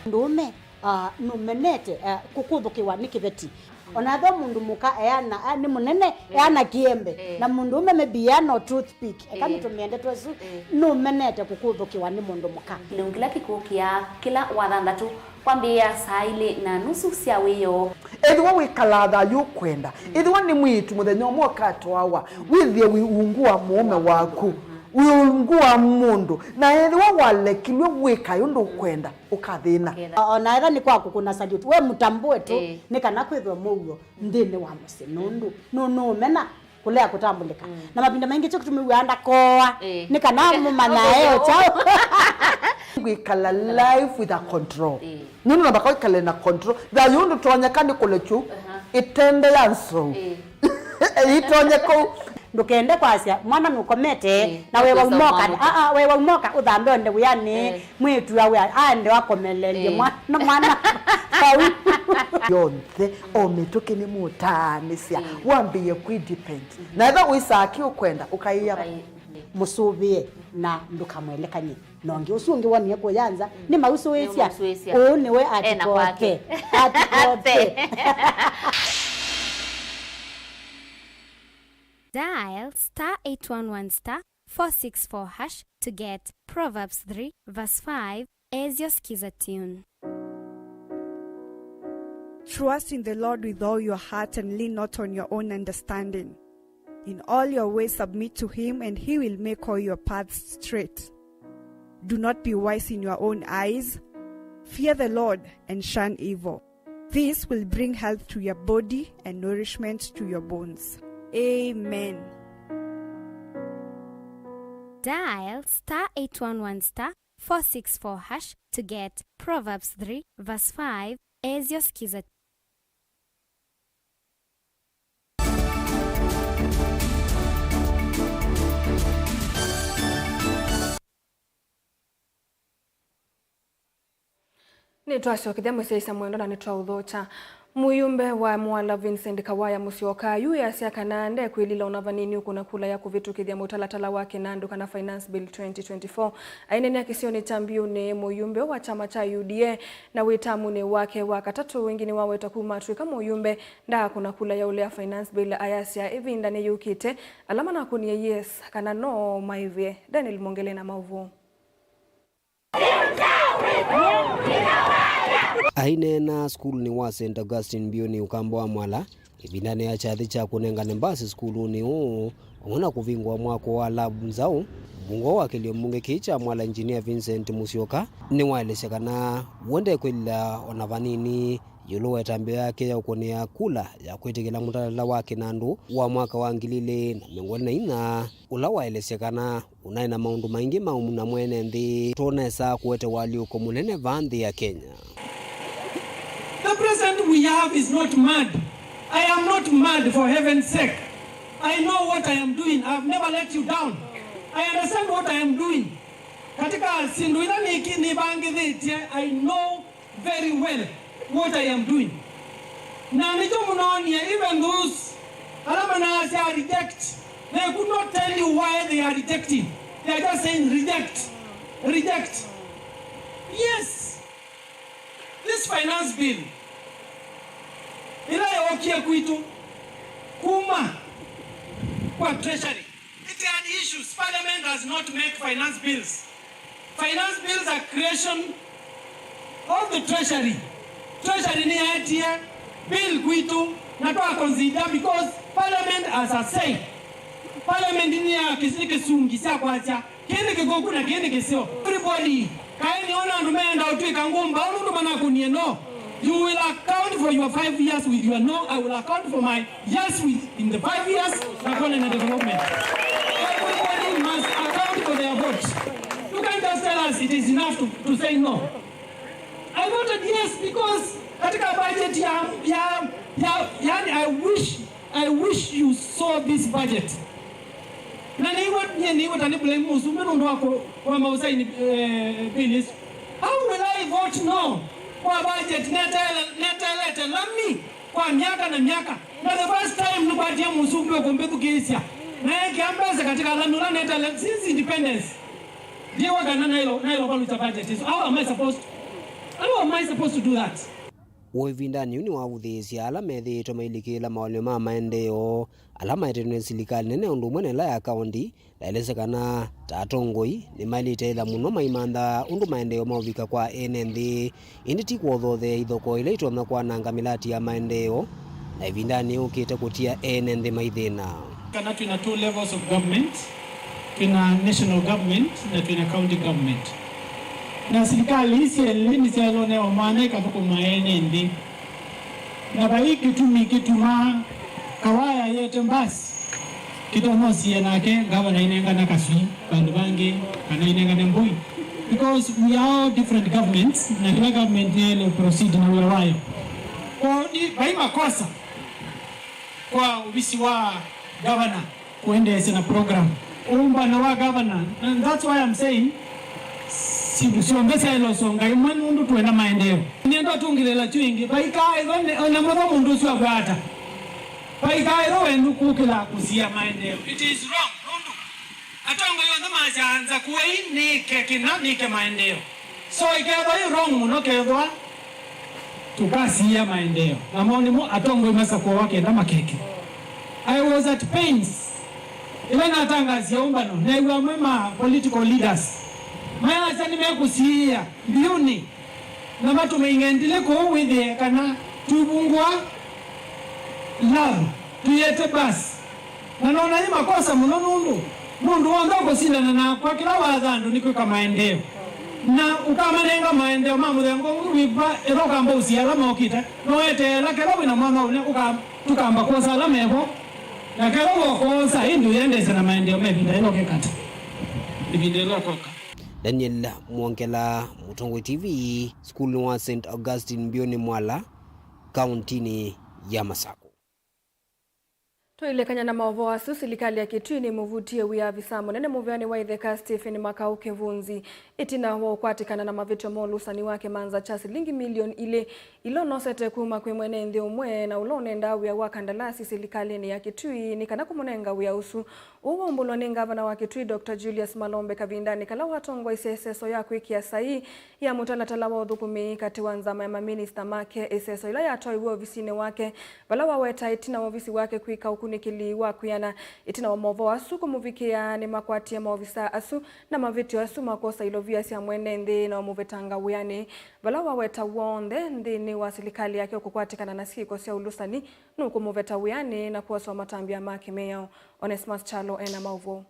Mũndũũme, ah, nũmenete, ah, kũkũthũkĩwa nĩ kĩveti. Ona ethĩwa mũndũ mũka eana, ah, nĩ mũnene, eana kĩembe, eh, na mũndũũme maybe eana o toothpick, eka, eh, nĩtũmĩe ndeto ĩsu, eh, nũmenete kũkũthũkĩwa nĩ mũndũ mũka. Kĩlungu kĩla kĩkũkĩa kĩla Wathanthatũ kwambĩĩa saa ilĩ na nusu sya wĩoo. Ethĩwa wĩkalaa thayũ ũkwenda, ethĩwa nĩ mwĩĩtu mũthenya ũmwe ũkatwawa, wĩthĩe wĩ ungu wa mũũme waku, wĩ ungu wa mũndũ, na ethĩwa walekilw'e wĩkae ũndũ ũkwenda, ũkathĩna. Ũkethĩa. O na ethĩwa nĩ kwa kũkũna salute, we mũtambũe tu, ĩĩ, nĩ kana kwĩthwe mũuo nthĩnĩ wa mũsyĩ, nũndũ nũ-, nũũmena kũlea kũtambũlĩka. Mm. Na mavinda maingĩ kyo kĩtumi wĩaa ndakoa, ĩĩ, nĩ kana mũmanyae o kyaũ. Kwĩkala life with a control. Ĩĩ. Nũndũ namba kwĩkale na control. Thayũ ndũtonyeka nĩ kũlekyu, aha, ĩtende ya nzou. Ĩĩ. Ĩtonye kũu. Ndũkende kwasya mwana nũkomete, ĩĩ, na we waumoka, aa, we waumoka ũthambe onde wĩanĩ, ĩĩ, mwĩĩtu awe aende akomelelye, ĩĩ, mwana, mwana vau. Yonthe, o mĩtũkĩ nĩ mũtaanĩsya, ĩĩ, wambĩĩe kwĩ depend. Mhm. Na ethĩwa ũisaa kĩ ũkwenda, ũkaĩa. Ũkaĩ-, mũsũvĩe na ndũkamwelekany'e. Na ũngĩ ũsu ũngĩ wonie kũya nza, mm, nĩmausũĩsya. Nĩmausũĩsya. Ũũ nĩwe ena kwake. Atikote. Atikote. Dial star eight one one star four six four hash to get Proverbs three verse five as your Skiza tune. Trust in the Lord with all your heart and lean not on your own understanding. In all your ways submit to him, and he will make all your paths straight. Do not be wise in your own eyes. Fear the Lord and shun evil. This will bring health to your body and nourishment to your bones. Amen. Dial star eight one one star four six four hash to get Proverbs three verse five as your Skiza. Nĩtwasyokethya mũsyaĩĩsya mwendwa na nĩtwaũthokya. Mũyumbe wa Mwala Vincent Kawaya Musyoka yu easya kana ndekwĩlila ona vanini ũkũna kula ya kũvĩtũkĩthya mũtalatala wa kĩnandũ kana Finance Bill twenty twenty-four. Aineenea kĩsionĩ kya Mbiũnĩ, mũyumbe wa kyama kya U D A na wĩ tamunĩ wake wa katatũ, ĩngĩ nĩwaweta kuma atw'ĩka mũyumbe ndaakũna kula ya ũlea Finance Bill, ayasya ĩvinda nĩyũkĩte ala manakũnie yes kana no maĩvĩe. Daniel Mongele na maũvoo. Aineena sukulunĩ wa Saint Augustine Mbiũnĩ, Ũkamba wa Mwala, ĩvindanĩ ya kyathĩ kya kũnengane mbasi sukulunĩ ũũ, vamwe na kũvingũa mwako wa lab nzaũ, mũvungwa wa kĩlio mbunge kĩĩ kya Mwala, Engineer Vincent Musyoka, nĩwaelesya kana we ndekwĩlila o na vanini ĩũlũ wa ĩtambya yake ya ũkũnĩa kula ya kwĩtĩkĩla mũtalatala wa kĩnandũ wa mwaka wa ngili ilĩ na mĩongo ĩlĩ na inya, ũla waelesya kana ũnaĩ na maũndũ maingĩ ma ũmuna mwene nthĩ tũnesa kũete ũalyũko mũnene vaa nthĩ ya Kenya. The president we have is not mad. I am not mad, for heaven's sake. I know what I am doing. I have never let you down. I understand what I am doing. Katika syĩndũ ila nĩki-, nĩvangĩthĩtye, I know very well what I am doing. Na nĩkyo mũnoonie, even those ala manaasya reject, they could not tell you why they are rejecting. They are just saying, "Reject, reject." Yes, this finance bill ĩla yookie kwitũ kuma kwa treasury, it had issues. Parliament does not make finance bills. Finance bills are creation of the treasury. Treasury nĩyaetie bill kwitũ na twa consider because parliament has a say. Parliament nĩ ya kĩsĩ kĩsungi sya kwasya, kĩĩ nĩ kĩthũku na kĩĩ nĩ kĩseo. Everybody, kaĩ nĩona andũ meenda ũtw'ĩka ngũmbaũ nũndũ manakũnie? No. You will account for your five years with your no. I will account for my yes with, in the five years, na kuona na development. Everybody must account for their vote. You can't just tell us it is enough to, to say no. I voted yes because katika budget ya, ya, ya, yani I wish, I wish you saw this budget. Na nĩw'a, nyie nĩw'a ta nĩ blame mũsumbĩ nũndũ wa kũ-, kwamba ũsaini, eh, bill isu. How will I vote no kwa budget netele-, netelete lami kwa miaka na miaka? Na the first time nĩkwatie mũsumbĩ ũkũmbĩthukĩĩsya. Na ekĩa mbesa katika lami ũla netele since independence. Ndiwa kana nailo, nailo valuta budget isu. How am I supposed to, how am I supposed to do that? W'o ĩvindanĩ yĩu nĩwavũthĩĩsye ala methĩĩtwe mailikĩĩla maũlyo ma maendeeo ala maetetwe nĩ silikalĩ nene ũndũ ũmwe na ĩla ya kaũnti, na aelesya kana ta atongoi nĩmaĩlĩte ĩla mũno maimantha ũndũ maendeeo maũvika kwa ene nthĩ, ĩndĩ ti kwothothea ithokoo ila itonya kwananga mĩlati ya maendeeo, na ĩvindanĩ yũkĩte kũtia ene nthĩ maithĩna. Kana twĩna two levels of government, twĩna national government na twĩna county government. Na silikalĩ ii syelĩ nĩsyaĩlwe newa mwanya ikathũkũma ene nthĩ. Na vai kĩtumi kĩtumaa Kawaya yete mbasi kĩtonosie nake ngavana inengana Kasui vandũ vangĩ kana inengane Mbui, because we are all different governments na kĩla government nĩyaĩle proceed na wĩa wayo. Kwa ni vai makosa kwa ovisi wa governor kũendeesya na program. Ũmbano wa governor, and that's why I'm saying syĩndũ syonthe syaĩlwe songa ĩmwe nũndũ twenda maendeeo. Nĩenda tũngĩlĩla kyu ĩngĩ, vaikaaĩthwa nĩ, ona mũtha mũndũ ũsu akwata, vaikaaĩthwa wendu kũkĩla kũsia maendeeo. It is wrong nũndũ atongoi onthe masyaanza kuei nĩke kĩna nĩke maendeeo. So ĩkethwa ĩ wrong mũno kethwa tũkasiĩa maendeeo, namo nĩmo atongoi masakũawa kenda makeke. I was at pains ĩla natangasia ũmbano, neew'a amwe ma political leaders mayasya nĩmekũsiĩa mbiũnĩ na matũme ing'endilĩ kũu wĩthĩe kana tũivungũa love tũyete basi. Na nona yĩ makosa mũno nũndũ mũndũ w'onthe ũkũsindana nakwa kĩla watha andũ nĩ kwĩka maendeeo. Na ũkamanenga maendeeo ma mũthemba ũũ wĩva ĩla ũkamba ũsia ala mokĩte, no weteela kĩla wĩna mwanya ũne ũka-, tũkamba kwosa ala mevo. Na kĩla wokoosa ĩndĩ ũyendeesya na maendeeo ma ĩvinda ĩla ũkekata. Ĩvinda ĩla ũkoka. Daniel Mwongela, Mũtongoi T V, sukulunĩ wa Saint Augustine Mbiũnĩ Mwala, kauntinĩ ya Masakũ. Tũilekany'a na maũvoo asu, silikalĩ ya Kitui nĩmũvutie wĩa avisa mũnene mũveanĩ wa itheka Stephen Makau Kĩvunzi, ĩtina wa ũkwatĩkana na mavĩtyo ma ũlũsani wake manza kya silingi milioni ilĩ ila ũnosete kuma kwĩ mwene nthĩ ũmwe na ũla ũnendaa wĩa wa kandalasi silikalĩnĩ ya Kitui nĩ kana kũmũnenga wĩa ũsu. Ũu waumbũlwa nĩ ngavana wa Kitui, Doctor Julius Malombe, kavindanĩ kala watongoesya ĩseso ya kwĩkĩa saii ya mũtalatala wa ũthũkũmi katĩ wa nzama ya maminista make, ĩseso ĩla yatwaiwe ovisinĩ wake, vala waweta ĩtina wa ovisi wake kwĩka ũkunĩkĩli wa kwĩana ĩtina wa maũvoo asu kũmũvikĩa nĩmakwatie maovisa asu na mavĩtyo asu ma kwosa ilovia sya mwene nthĩ na ũmũvetanga wĩanĩ, vala waweta w'onthe nthĩnĩ wa silikalĩ yake ũkũkwatĩkana na syĩko sya ũlũsani nũkũmũveta wĩanĩ na kwoswa matambya ma kĩmĩao. Onesmus Kyalo ena maũvoo.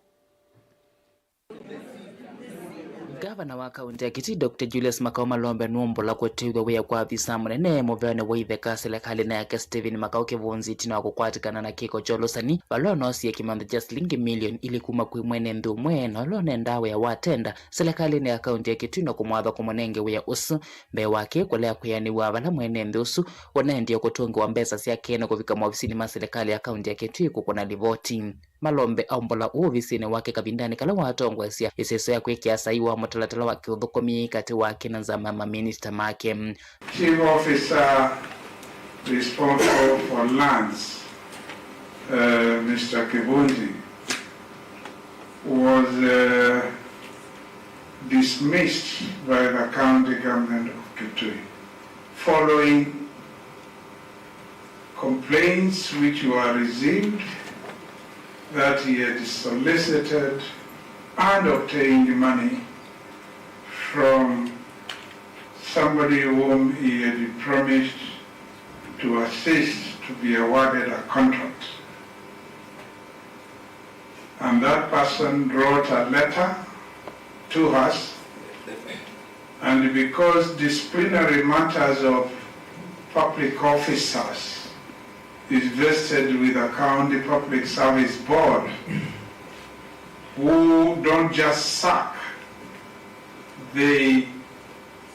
Ngavana wa kaunti ya Kitui, Doctor Julius Makau Malombe, nũmbũla kũtĩw'a wĩa kwa avisa mũnene mũveanĩ wa itheka silikalĩnĩ yake, Stephen Makau Kĩvunzi, ĩtina wa kũkwatĩkana na kĩko kya ũlũsani, vala ũnoosie kĩmanthĩ kya silingi milioni ilĩ kuma kwĩ mwene nthĩ ũmwe na ũla ũnendaa wĩa wa tenda silikalĩnĩ ya kaunti ya Kitui na kũmwatha kũmũnenge wĩa ũsu. Mbee wa kĩĩ kũlea kwĩanĩw'a vala mwene nthĩ ũsu ũnaendie kũtũngĩwa mbesa syake na kũvika maovisinĩ ma silikalĩ ya kaunti ya Kitui kũkũna livoti. Malombe aumbũla ũu ovisinĩ wake kavindanĩ kala watongoesya ĩseso ya kwĩkĩa saii wa mũtalatala wa kĩũthũkũmi katĩ wake na nzama ya maminista make. Chief Officer responsible for lands, uh, Mister Kivunzi, was, uh, dismissed by the county government of Kitui following complaints which were received that he had solicited and obtained money from somebody whom he had promised to assist to be awarded a contract. And that person wrote a letter to us, and because disciplinary matters of public officers is vested with the County Public Service Board, who don't just sack, they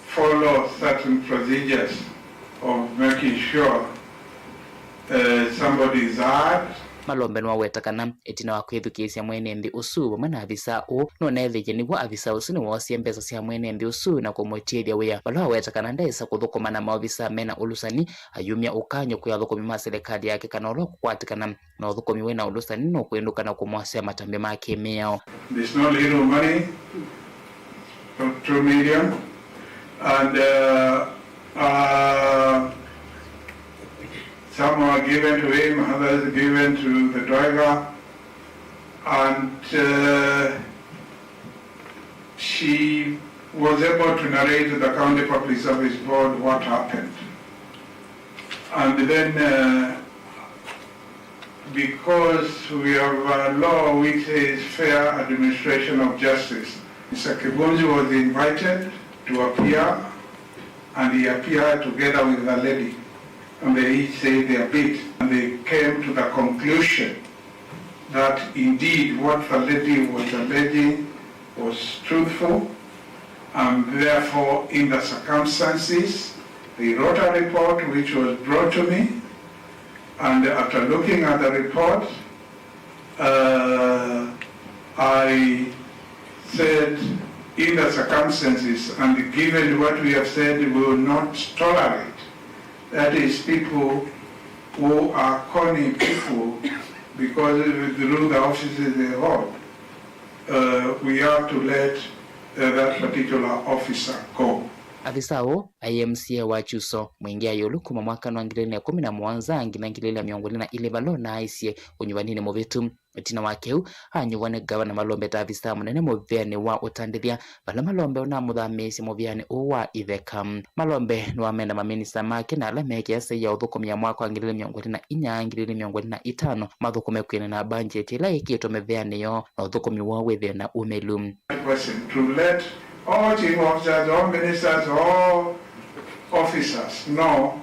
follow certain procedures of making sure, uh, somebody is heard. Malombe nĩwaweta kana ĩtina wa kwĩthukĩĩsya mwene nthĩ ũsu vamwe na avisa ũũ, nũneethĩie nĩw'o avisa ũsu nĩwoosie mbesa sya mwene nthĩ ũsu na kũmũtiĩthya wĩa, vala waweta kana ndaĩsa kũthũkũma na maovisa mena ũlũsani, ayumya ũkany'o kwĩ athũkũmi ma silikalĩ yake kana ũla ũkũkwatĩkana na ũthũkũmi wĩna ũlũsani nũkwĩndũka na kũmwasya matambya ma kĩ-mĩao. There's no little money, not two million, and, uh, uh, some are given to him, others given to the driver, and, uh, she was able to narrate to the County Public Service Board what happened. And then, uh, because we have a law which says fair administration of justice, Mister Kivunju was invited to appear, and he appeared together with the lady, and they each said their bit, and they came to the conclusion that indeed what the lady was alleging was truthful, and therefore, in the circumstances, they wrote a report which was brought to me, and after looking at the report, uh, I said, in the circumstances and given what we have said, we will not tolerate, that is, people who are conning people because through the offices they hold, uh, we have to let, uh, that particular officer go. Avisa ũũ aĩ M C A wa Kyuso, Mwingĩ Ayulu, kuma mwaka wa ngili ili na ĩkũmi na mũonza nginya ngili ili na mĩongo ĩlĩ na ilĩ, vala ũnaaisye ũnyuvaninĩ mũvĩtu. Ĩtina wa kĩu, anyuvwa nĩ Ngavana Malombe ta avisa mũnene mũvĩanĩ wa ũtandĩthya, vala Malombe ũnamũthamĩĩsye mũvĩanĩ ũũ wa itheka. Malombe nĩwamenda maminista make na ala meekĩa saii ya ũthũkũmĩa mwaka wa ngili ili mĩongo ĩlĩ na inya, ngili ili mĩongo ĩlĩ na itano mathũkũme kwĩanana na mbanjeti ĩla ĩkĩtwe mĩvĩanĩ yoo na ũthũkũmi woo wĩthĩe na ũmĩlu. Question to let all chief officers, all ministers, all officers know,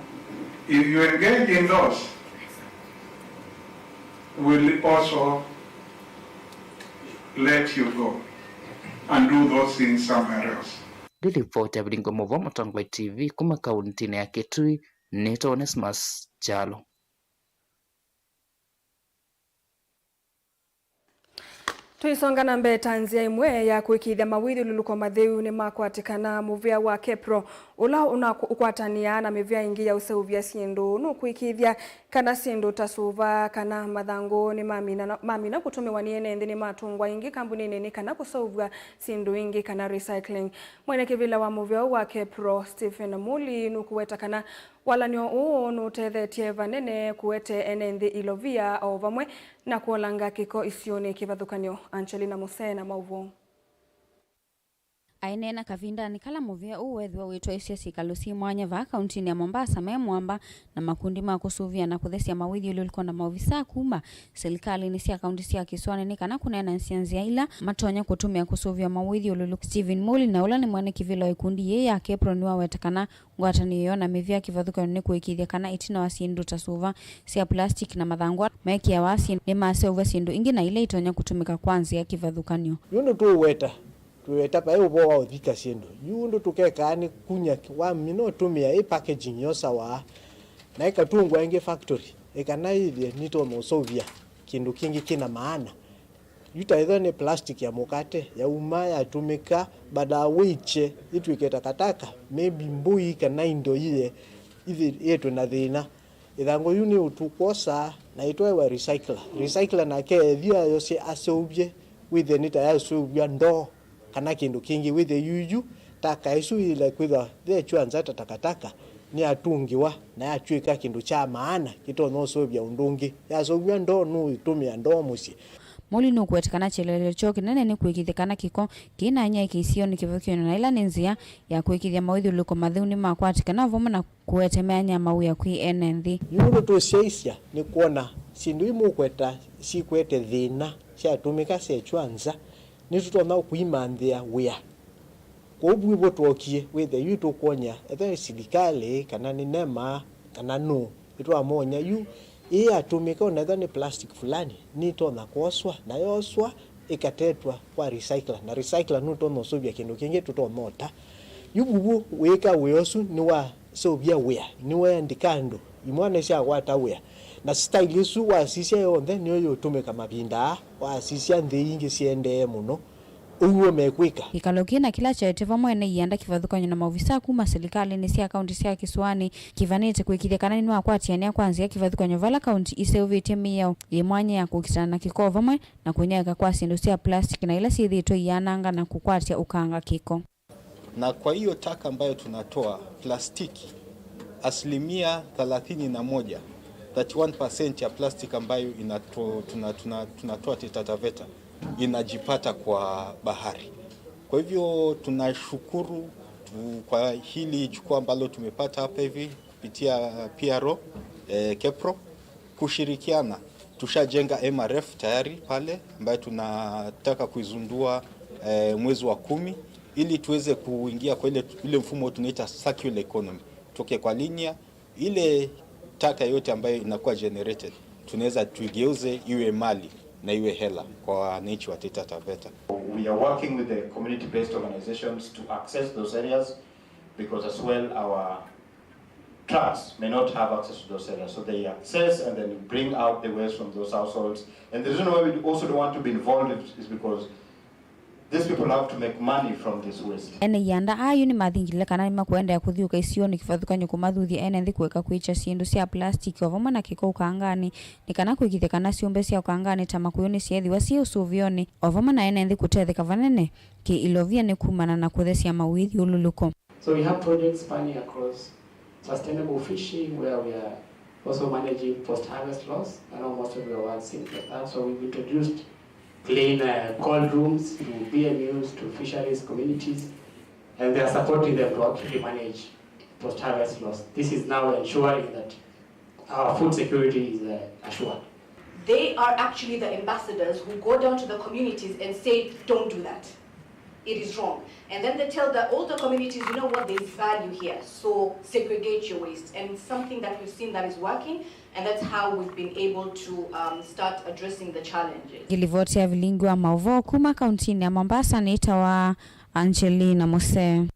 if you engage in those, will also let you go and do those things somewhere else. Ndĩ ripoti ya Vilingo Mũvoo, Mũtongoi T V, kuma kauntinĩ ya Kitui, nĩtwa Onesmus Kyalo. Tũisonga na mbee, ta nzĩa ĩmwe ya kũĩkĩĩthya mawĩthyũlũlũko matheu nĩmakwatĩkana, mũvĩa wa Kepro, ũla ũna-, ũkwatanĩaa na mĩvĩa ĩngĩ ya ũseũvya syĩndũ, nũkũĩkĩĩthya kana syĩndũ ta suva kana mathangũ nĩmamina, mamina kũtũmĩwa nĩ ene nthĩ nĩmatũngwa ĩngĩ kambuninĩ nĩ kana kũseũvw'a syĩndũ ĩngĩ kana recycling. Mwene kĩvĩla wa mũvĩa ũũ wa Kepro, Stephen Muli, nũkũweta kana walany'o ũũ nũtethetye vanene kũete ene nthĩ ilovia o vamwe na kũolanga kĩko isionĩ kĩvathũkany'o. Angelina Musee na maũvoo. Aineena kavindanĩ kala mũvĩa ũũ weethĩwa wĩtwaĩsya syĩkalo syĩ mwanya vaa kauntinĩ ya Mombasa me mũamba na makundi ma kũsũvĩa na kũthesya mawĩthyũlũlũko na maovisaa kuma silikalĩnĩ sya kaunti sya kĩsũanĩ nĩ kana kũneenanĩsya nzĩa ila matonya kũtũmĩa kũsũvĩa mawĩthyũlũlũko. Stephen Muli, na ũla nĩ mwene kĩvĩla wa ĩkundi yĩĩ ya Kepro, nĩwaweta kana ngwatanĩo yoo na mĩvĩa kĩvathũkany'o nĩ kũĩkĩĩthya kana ĩtina wa syĩndũ ta suva sya plastic na mathangũ ala mekĩawa asyĩ nĩmaseũvw'a syĩndũ ingĩ na ila itonya kũtũmĩka kwa nzĩa kĩvathũkany'o. Yu ũndũ tũũweta, tũiweta vaĩ ũvoo wa ũthika syĩndũ. Yu ũndũ tũkekaa nĩ kunya, wamina ũtũmĩa ĩ packaging yosawa, na ĩkatũngwa ĩngĩ factory, ĩkana yĩthĩe nĩtonya ũseũvya kĩndũ kĩngĩ kĩna maana. Yu ta ĩthwa nĩ plastic ya mũkate, yauma, yatũmĩka, baada wĩkye, ĩtw'ĩke takataka, maybe mbũi kana indo iye, ithi-, ĩetwe na thĩna. Ĩthangũ yu nĩ ũtũkwosa na ĩtwaĩwa recycler. Recycler nake ethĩwa ayosye aseũvye, wĩthĩe nĩ ta yaseũvw'a ndoo kana kĩndũ kĩngĩ, wĩthĩe yuyu taka ĩsu yĩla kwĩthwa yekĩwa nza ta takataka, nĩyatũngĩwa na yatw'ĩka kĩndũ kya maana kĩtonya ũseũvya ũndũ ũngĩ. Yaseũvw'a ndoo, nũũtũmĩa ndoo mũsyĩ. Muli nũkũweta kana kyelelyo kyoo kĩnene nĩ kũĩkĩĩthya kana kĩko kĩinany'a kĩsionĩ kĩvathũkany'o, na ĩla nĩ nzĩa ya kũĩkĩĩthya mawĩthyũlũlũko matheu nĩmakwatĩkana vamwe na kũete mĩanya ya mawĩa kwĩ ene nthĩ. Yu ũndũ tũsyaisya nĩ kwona syĩndũ imũkweta sikwete thĩna syatũmĩka syekyw'a nza, nĩtũtonya kũimanthĩa wĩa. Kwoou vu ĩvo twokie, wĩthĩa yu tũkwony'a ethĩwa nĩ silikalĩ, kana nĩ NEMA, kana nũũ, nĩtwamony'a yu ĩĩ yatũmĩka, ona ethĩwa nĩ plastic fulani, nĩtonya kwoswa, na yoswa, ĩkatetwa kwa recycler, na recycler nũtonya ũsũvya kĩndũ kĩngĩ tũtonya ũta. Yu vuvu wĩĩka wĩa ũsu nĩwaseũvya wĩa, nĩweandĩka andũ, imwana syakwata wĩa, na style ĩsu wasisya yonthe nĩyo yũtũmĩka mavinda aa, wasisya nthĩ ingĩ siendee mũno. Ũw'o mekwĩka. Kĩkalo kĩĩ na kĩla kyaete vamwe ene ianda kĩvathũkany'o na maovisa kuma silikalĩnĩ sya kaunti sya Kĩsũanĩ kĩvanĩte kũĩkĩĩthya kana nĩmakwatĩanĩa kwa nzĩa kĩvathũkany'o vala kaunti iseũvĩtye mĩao yĩ mwanya ya kũkitana na kĩko vamwe na kũnyaĩĩka kwa syĩndũ sya plastic na ila syĩthĩĩtwe iyananga na kũkwatya ũkanga kĩko. Na kwa hiyo taka ambayo tunatoa, plastiki, asilimia thelathini na moja, thirty-one percent ya plastic ambayo inato-, tuna-, tuna-, tunatoa Taita Taveta inajipata kwa bahari. Kwa hivyo tunashukuru tu kwa hili jukwaa ambalo tumepata hapa hivi kupitia P R O, eh, KEPRO, kushirikiana. Tushajenga M R F tayari pale ambayo tunataka kuizundua, eh, mwezi wa kumi ili tuweze kuingia kwa ile, ile mfumo tunaita circular economy. Tutoke kwa linear, ile taka yote ambayo inakuwa generated, tunaweza tuigeuze iwe mali na iwe hela kwa wananchi wa Taita Taveta. We are working with the community-based organizations to access those areas because as well our trucks may not have access to those areas. So they access and then bring out the waste from those households. And the reason why we also don't want to be involved is because these people have to make money from this waste. Ene ianda aa yu nĩmathingilile kana nĩmakũendeea kũthiũka isionĩ kĩvathũkany'o kũmathuthya ene nthĩ kũeka kwĩkya syĩndũ sya plastiki o vamwe na kĩko ũkanganĩ, nĩ kana kũĩkĩĩthya kana syũmbe sya ũkanganĩ ta makũyũ nĩsyeethĩwa syĩ ũsũvĩonĩ, o vamwe na ene nthĩ kũtetheka vanene kĩ-ilovianĩ kumana na kũthesya mawĩthyũlũlũko. So we have projects spanning across sustainable fishing, where we are also managing post-harvest loss. I know most of you have heard seen for that. So we've introduced clean, uh, cold rooms to B M Us, to fisheries communities, and they are supporting them to actually manage post-harvest loss. This is now ensuring that our food security is, uh, assured. They are actually the ambassadors who go down to the communities and say, "Don't do that. It is wrong." And then they tell the older communities, "You know what, there is value here, so segregate your waste." And it's something that we've seen that is working, and that's how we've been able to, um, start addressing the challenges. Ngilivoti ya vilingi wa mauvoo kuma kauntinĩ ya Mombasa nĩtawa Angelina Muse.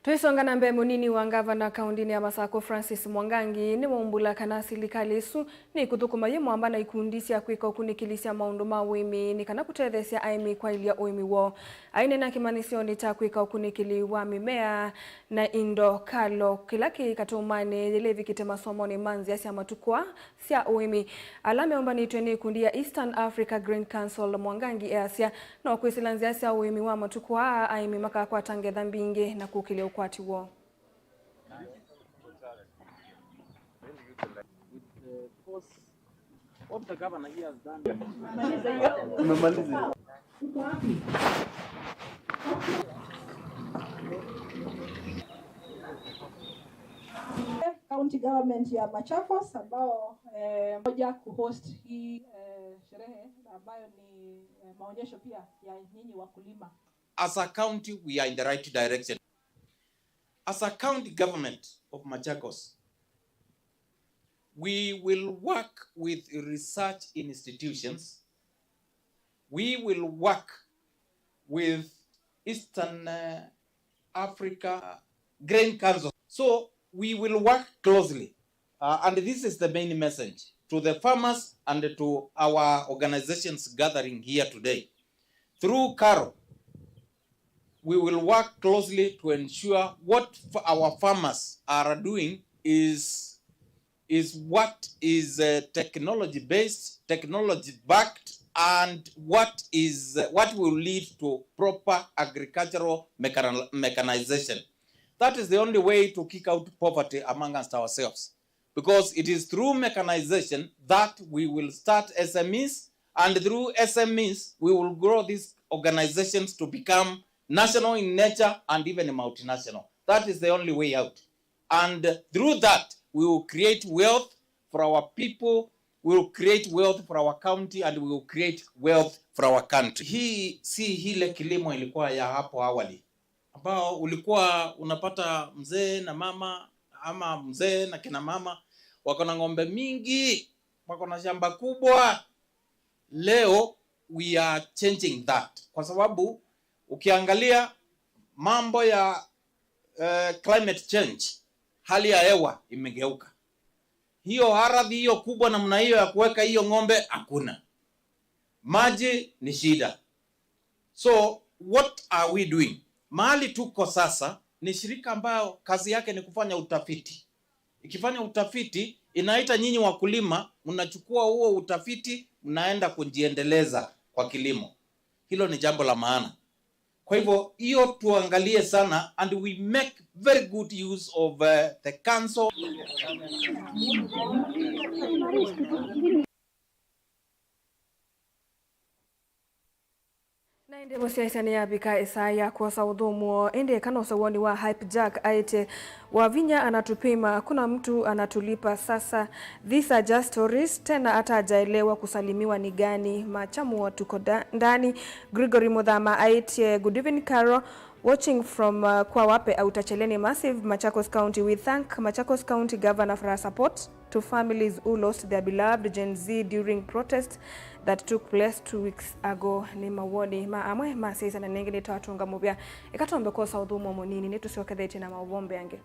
Tũisonga na mbee, mũnini wa ngavana kaũndĩnĩ ya Masakũ Francis Mwangangi nĩwaumbũla kana silikalĩ ĩsu nĩkũthũkũma yĩ mwamba na ikundi sya kwĩka ũkunĩkĩli sya maũndũ ma ũĩmi nĩ kana kũtetheesya aĩmi kwaĩlya ũĩmi woo. Aineena kĩmanyĩsyonĩ kya kwĩka ũkunĩkĩli wa mĩmea na indo kalo kĩla kĩ Katũmanĩ yĩla ĩvikĩte masomonĩ ma nzĩa sya matukũ aa sya ũĩmi ala meũmbanĩtw'e nĩ ĩkundi ya Eastern Africa Grain Council, Mwangangi easya no kwĩsĩla nzĩa sya ũĩmi wa matukũ aa aĩmi makakwata ngetha mbingĩ na kũkĩlya ũkwati woo. County Government ya Machakos ambao, eh, moja kuhost hii, eh, sherehe ambayo ni, eh, maonyesho pia ya nyinyi wakulima. As a county, we are in the right direction. As a county government of Machakos, we will work with research institutions. We will work with Eastern, uh, Africa Grain Council. So we will work closely, uh, and this is the main message to the farmers and to our organizations gathering here today. Through KARO, we will work closely to ensure what f-, our farmers are doing is, is what is, uh, technology based, technology backed, and what is, uh, what will lead to proper agricultural mechani-, mechanization. That is the only way to kick out poverty amongst ourselves. Because it is through mechanization that we will start S M Es, and through S M Es, we will grow these organizations to become national in nature and even multinational. That is the only way out. And through that, we will create wealth for our people We will create wealth for our county and we will create wealth for our country. Hii si ile kilimo ilikuwa ya hapo awali, ambao ulikuwa unapata mzee na mama ama mzee na kina mama wako na ng'ombe mingi, wako na shamba kubwa. Leo we are changing that, kwa sababu ukiangalia mambo ya, eh, climate change, hali ya hewa imegeuka. Hiyo ardhi hiyo kubwa namna hiyo ya kuweka hiyo ng'ombe hakuna. Maji ni shida. So what are we doing? Mahali tuko sasa ni shirika ambayo kazi yake ni kufanya utafiti. Ikifanya utafiti, inaita nyinyi wakulima, mnachukua huo utafiti, mnaenda kujiendeleza kwa kilimo. Hilo ni jambo la maana. Kwa hivyo, hiyo tuangalie sana, and we make very good use of, uh, the council. Na ĩndĩ mũsyaĩĩsya nĩyavika ĩsaa ya kwosa ũthũmũo, ĩndĩ kana ũsowoni wa Hype Jack aĩtye, "Wavinya anatupima, hakuna mtu anatulipa sasa. These are just stories, tena hata hajaelewa kusalimiwa ni gani. Machamu wa tuko da-, ndani." Gregory Muthama aĩtye, "Good evening, Carol. Watching from, uh, Kwawape, Outer Cheleni Massive, Machakos County. We thank Machakos County Governor for her support to families who lost their beloved Gen Z during protest that took place two weeks ago." Nĩ mawoni ma amwe ma syaĩĩsya na nengĩ nĩtwatũnga mũvea. Eka twambe kwosa ũthũmũo mũnini, nĩtũsyokethetye na maũvombe angĩ.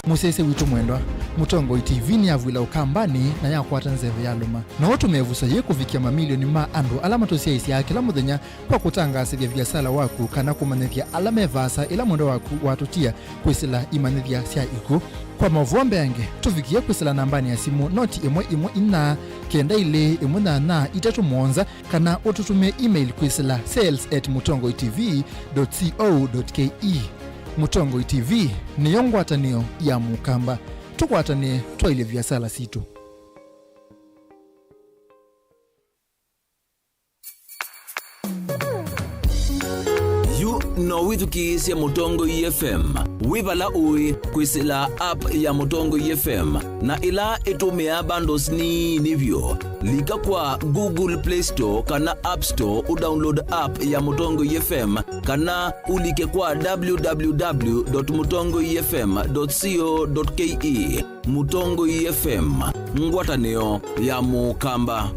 Mũsyaĩĩsya witũ mwendwa, Mũtongoi T V nĩyavw'ĩla Ũkambanĩ na yakwata nzeve yalũma. No ũtũme ĩvuso yĩĩ kũvikĩa mamilioni ma andũ ala matũsyaĩĩsyaa kĩla mũthenya kwa kũtangaasĩthya viasala waku kana kũmanyĩthya ala me vaasa ĩla mwendwa waku watũtia kwĩsĩla imanyĩthya sya ikw'ũ. Kwa maũvoo mbeange, tũvikĩe kwĩsĩla nambanĩ ya simũ noti ĩmwe ĩmwe inya, kenda ilĩ ĩmwe nyanya itatũ mũonza, kana ũtũtũmĩe email kwĩsĩla sales at mutongoi T V dot co dot K E. Mũtongoi T V nĩyo ngwatanĩo ya Mũkamba. Tũkwatanĩe twaĩlye viasala sitũ. Yu no wĩthukĩĩsye Mũtongoi F M wĩ vala ũĩ kwĩsĩla app ya Mũtongoi F M, na ĩla ĩtũmĩaa bundles nini vyũ. Lika kwa Google Play Store kana App Store ũdownload app ya Mũtongoi F M, kana ũlike kwa W W W dot mutongoi F M dot co dot K E. Mũtongoi F M, ngwatanĩo ya Mũkamba.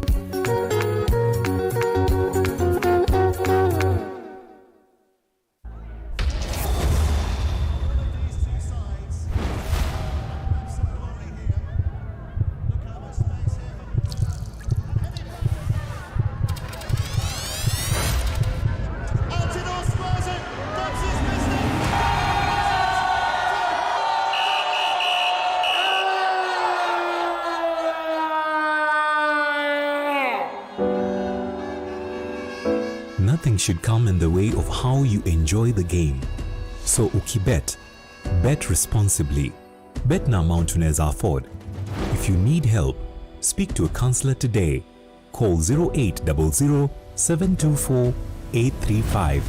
Nothing should come in the way of how you enjoy the game. So ukibet, bet responsibly. Bet na amount unaweza afford. If you need help, speak to a counselor today. Call zero eight double zero, seven two four, eight three five.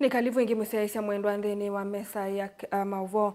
Nĩ kalivu ĩngĩ mũsyaĩĩsya mwendwa nthĩnĩ wa mesa ya k-, a, maũvoo.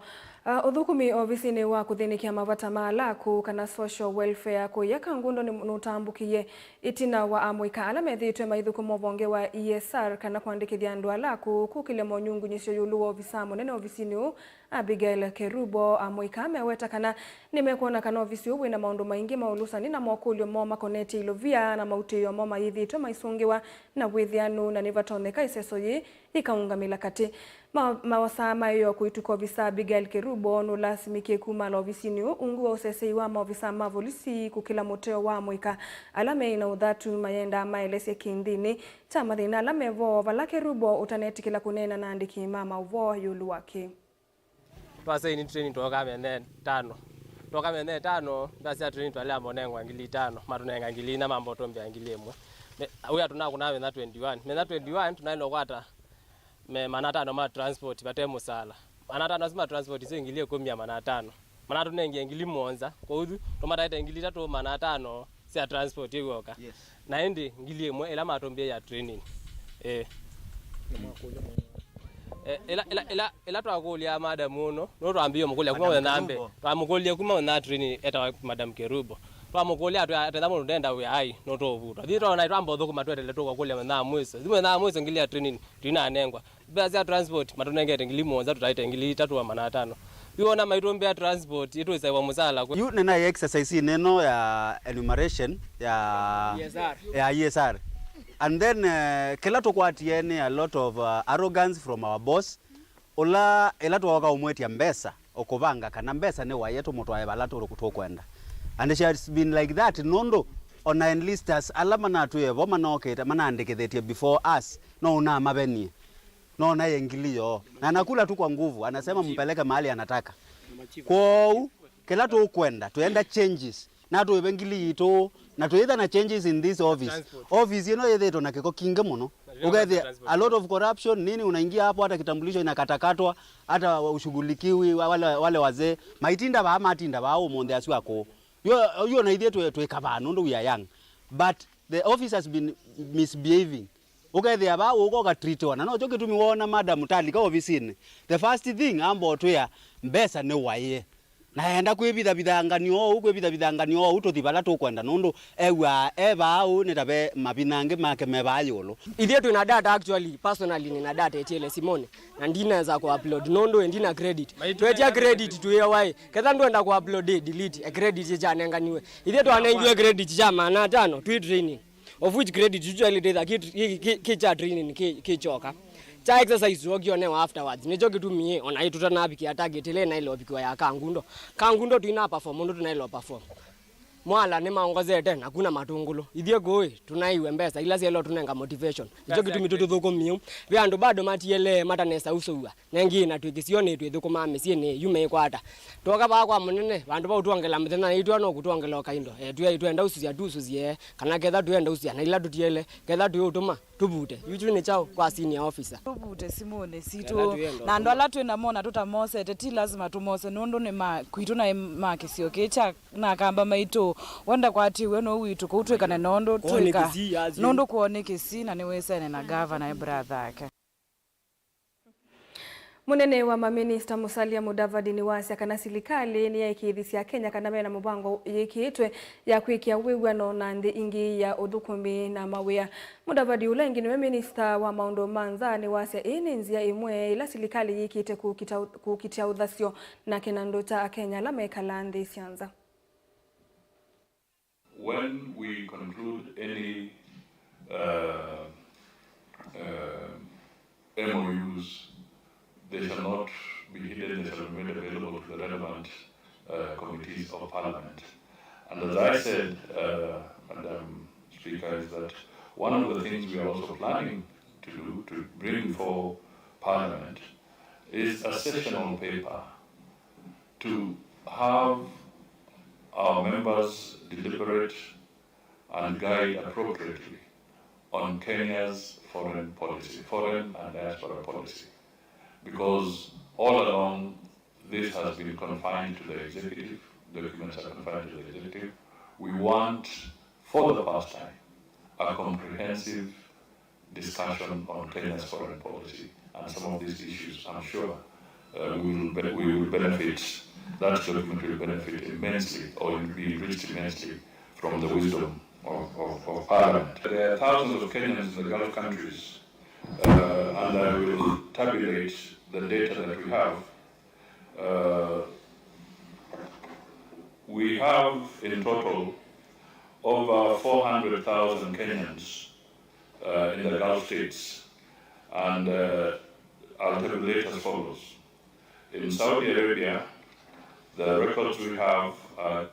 A, ũthũkũmi ovisinĩ wa kũthĩnĩkĩa mavata ma ala akũũ kana social welfare kũya Kangundo nĩ-, nũtambũkĩie ĩtina wa amũika ala methĩĩtwe maithũkũma ũvonge wa E S R kana kũandĩkĩthya andũ ala akũũ kũkĩlya monyungunyĩsyo ĩũlũ wa ovisaa mũnene ovisinĩ ũũ, Abigail Kerubo. Amũika meweta kana nĩmekwona kana ovisi ũũ wĩna maũndũ maingĩ ma ũlũsani na mokũlyo moo makonetye ilovia na mautĩĩo moo mayĩthĩĩtwe maisũngĩwa na wĩthĩanu, na nĩvatonyeka ĩseso yĩĩ ĩkaũngamĩla katĩ. Ma-, maosaa maĩ o kũituka ovisa Abigail Kerubo nũlasimĩkie kumala ovisinĩ ũũ ungu wa ũsesei wa maovisa ma volisi kũkĩla mũteo wa amũika ala meĩ na ũthatu mayendaa maelesye kĩnthĩnĩ kya mathĩna ala mevo, vala Kerubo ũtanetĩkĩla kũneena na andĩki ma maũvoo ĩũlũ wa kĩĩ. Twasaini training twoka mĩthenya ĩtano. Twoka mĩthenya ĩtano, mbesa sya training twalea monengwa ngili itano, matũnenga ngili inya, mamba ũtũmbĩa ngili ĩmwe. Me-, wĩa tũnakũna mĩthenya twenty-one. Mĩthenya twenty-one, tũnaĩle ũkwata me-, maana atano ma transport, vate mũsala. Maana atano asu ma transport syo ngili ĩkũmi ya maana atano. Manatũnengie ngili mũonza, kwoou tũmataĩte ngili itatũ maana atano sya transport ĩw'oka. Yes. Na ĩndĩ ngili ĩmwe ĩla matũmbie ya training. Ĩĩ. Eh, ĩla, ĩla, ĩla, ĩla twakũlya madam ũno, no twambie mũkũlya kuma Madam mũthenya mbee. Kerubo. Twamũkũlya kuma mũthenya training etawa Madam Kerubo. Twamũkũlya atwĩa, "Tetha mũndũ ndenda wĩa ai, no tũũvutwa." Thi twona twamba ũthũkũma twetele tũkakũlya mũthenya mwiso. Thi mũthenya mwiso ngili ya training, twinanengwa. Mbesa sya transport, matũnengete ngili mũonza, tũtaĩte ngili itatũ wa maana atano. Yu ona maitũmbĩa transport, itũĩsaĩwa mũsala kwĩ. Yu nĩnaĩ exercise ĩno ya enumeration ya E S R. Ya E S R. And then, eh, kĩla tũkwatie nĩ a lot of, uh, arrogance from our boss. Ũla, ĩla twooka ũmwĩtya mbesa, ũkũvanga kana mbesa nĩ waie tũmũtwae vala tũ-, tũkwenda. And she has been like that, nũndũ ona enlisters ala manatwĩe vo manokĩte, manaandĩkĩthĩtye before us, no ũnamavenie. No naye ngili yoo. Na anakula tu kwa nguvu, anasema mpeleke mahali anataka. Kwoou, kĩla tũkwenda, twenda changes. Na tũĩve ngili yitũ, na tũyĩtha na changes in this office. Transport. Office ĩno yĩthĩtwe na kĩko kingĩ mũno. Na tũyĩtha ũkethĩa transport. A lot of corruption, nini, unaingia hapo, hata kitambulisho inakatakatwa, hata ushughulikiwi, wa-, wale, wale wazee. Maitinda vaa, matinda vaa, ũmũnthĩ asu akũũ. Yo, yo na ithyĩ twĩ, twĩka vaa, nũndũ we are young. But the office has been misbehaving. Ũkethĩa vaa ũka ũkatritiwa, na nokyo kĩtumi woona madam talika ovisinĩ. The first thing amba ũtwĩa mbesa nĩ waie. Na enda kwĩvithavithangania ũu, kwĩvithavithangania ũu, tũthi vala tũkwenda, nũndũ ew'aa e vaa ũu nĩ ta ve mavinangĩ make me vaa ĩũlũ. Ithyĩ twĩ na data actually, personally nĩ na data ĩtiele simũnĩ, na ndinaweza ku upload, nũndũ ndina credit. Twetya credit twĩe waĩ, ketha ndwenda ku upload, delete, e credit kyanenganiwe. Ithyĩ twanengiwe credit kya maana atano, twĩ training. Of which credit usually twĩtha kĩ, kĩ, kĩ, kĩ kya training kĩ, kĩ kyoka. Kya exercise wokionewa afterwards. Nĩkyo kĩtumi ona ĩ tũtanavikia target ĩla ĩnaĩle ũvikiwa ya Kangundo. Kangundo tũina perform ũndũ tũnaĩle perform. Mwala nĩmaongozete na kuna matũngũlũ. Ithyĩ kũĩ, tũnaiwe mbesa ila syaĩle tũnenga motivation. Nĩkyo kĩtumi tũtũthũkũmie. Ve andũ bado matiele matanesa ũsũwa. Nengi na twĩ kĩsionĩ twĩthũkũmaa mĩsyĩnĩ yu meĩkwata. Twoka vaa kwa mũnene, vandũ va ũtwongela mũthenya naitwa no kũtwongela o kaindo. E, twe-, twenda ũsusya tusũsye, kana ketha twenda ũsya na ila tũtiele, ketha twĩ ũtũma, tũvute. Yu kyu nĩ kyaũ kwa senior officer? Tũvute simũnĩ sitũ. Ketha twĩenda na andũ ũtũma. Ala twĩ namo na tũtamosete, ti lazima tũmose, nũndũ nĩ ma kwitũ na ma kĩsio kĩĩ kya na akamba maitũ. Wenda kwatĩw'e no witũ kũu twĩkane na ũndũ kwone twĩka. Kĩsii, as in. Nũndũ kwone kĩsii na nĩwĩsene na gavana e brother ake. Mũnene wa maminista Musalia Mudavadi nĩwasya kana silikalĩ nĩyaĩkĩĩthisye Akenya kana mena mũvango yĩkĩĩtwe ya kwĩkĩa wĩw'ano na nthĩ ingĩ ya ũthũkũmi na mawĩa. Mudavadi, ũla ĩngĩ nĩwe minista wa maũndũ ma nza, nĩwasya ĩĩ nĩ nzĩa ĩmwe ĩla silikalĩ yĩkĩte kũkita-, kũkitĩa ũthasyo na kĩnandũ kya Akenya ala mekalaa nthĩ sya nza. When we conclude any, uh, uh, M O Us, they shall not be hidden, they shall be made available to the relevant, uh, committees of Parliament. And as I said, uh, Madam Speaker, is that one of the things we are also planning to do, to bring before Parliament, is a sessional paper to have our members deliberate and guide appropriately on Kenya's foreign policy, foreign and diaspora policy, because all along this has been confined to the executive, documents are confined to the executive. We want, for the first time, a comprehensive discussion on Kenya's foreign policy and some of these issues. I'm sure Uh, we will be-, we will benefit, that document will benefit immensely, or will be enriched immensely from the wisdom of, of, of Parliament. There are thousands of Kenyans in the Gulf countries, uh, and I will tabulate the data that we have. Uh, we have in total over four hundred thousand Kenyans, uh, in the Gulf states, and, uh, I'll tabulate as follows. In Saudi Arabia, the records we have are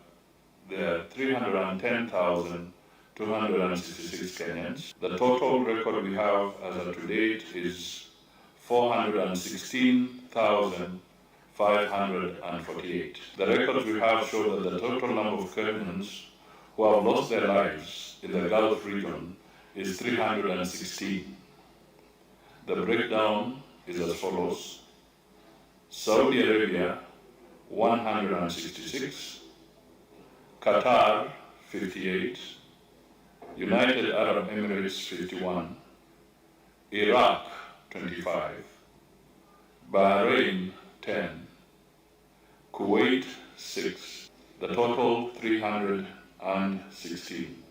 there are three hundred and ten thousand two hundred and sixty-six Kenyans. The total record we have as of to date is four hundred and sixteen thousand five hundred and forty-eight. The records we have show that the total number of Kenyans who have lost their lives in the Gulf region is three hundred and sixteen. The breakdown is as follows. Saudi Arabia, one hundred and sixty-six, Qatar, fifty-eight, United Arab Emirates, fifty-one, Iraq, twenty-five, Bahrain, ten, Kuwait, six, the total, three hundred and sixteen.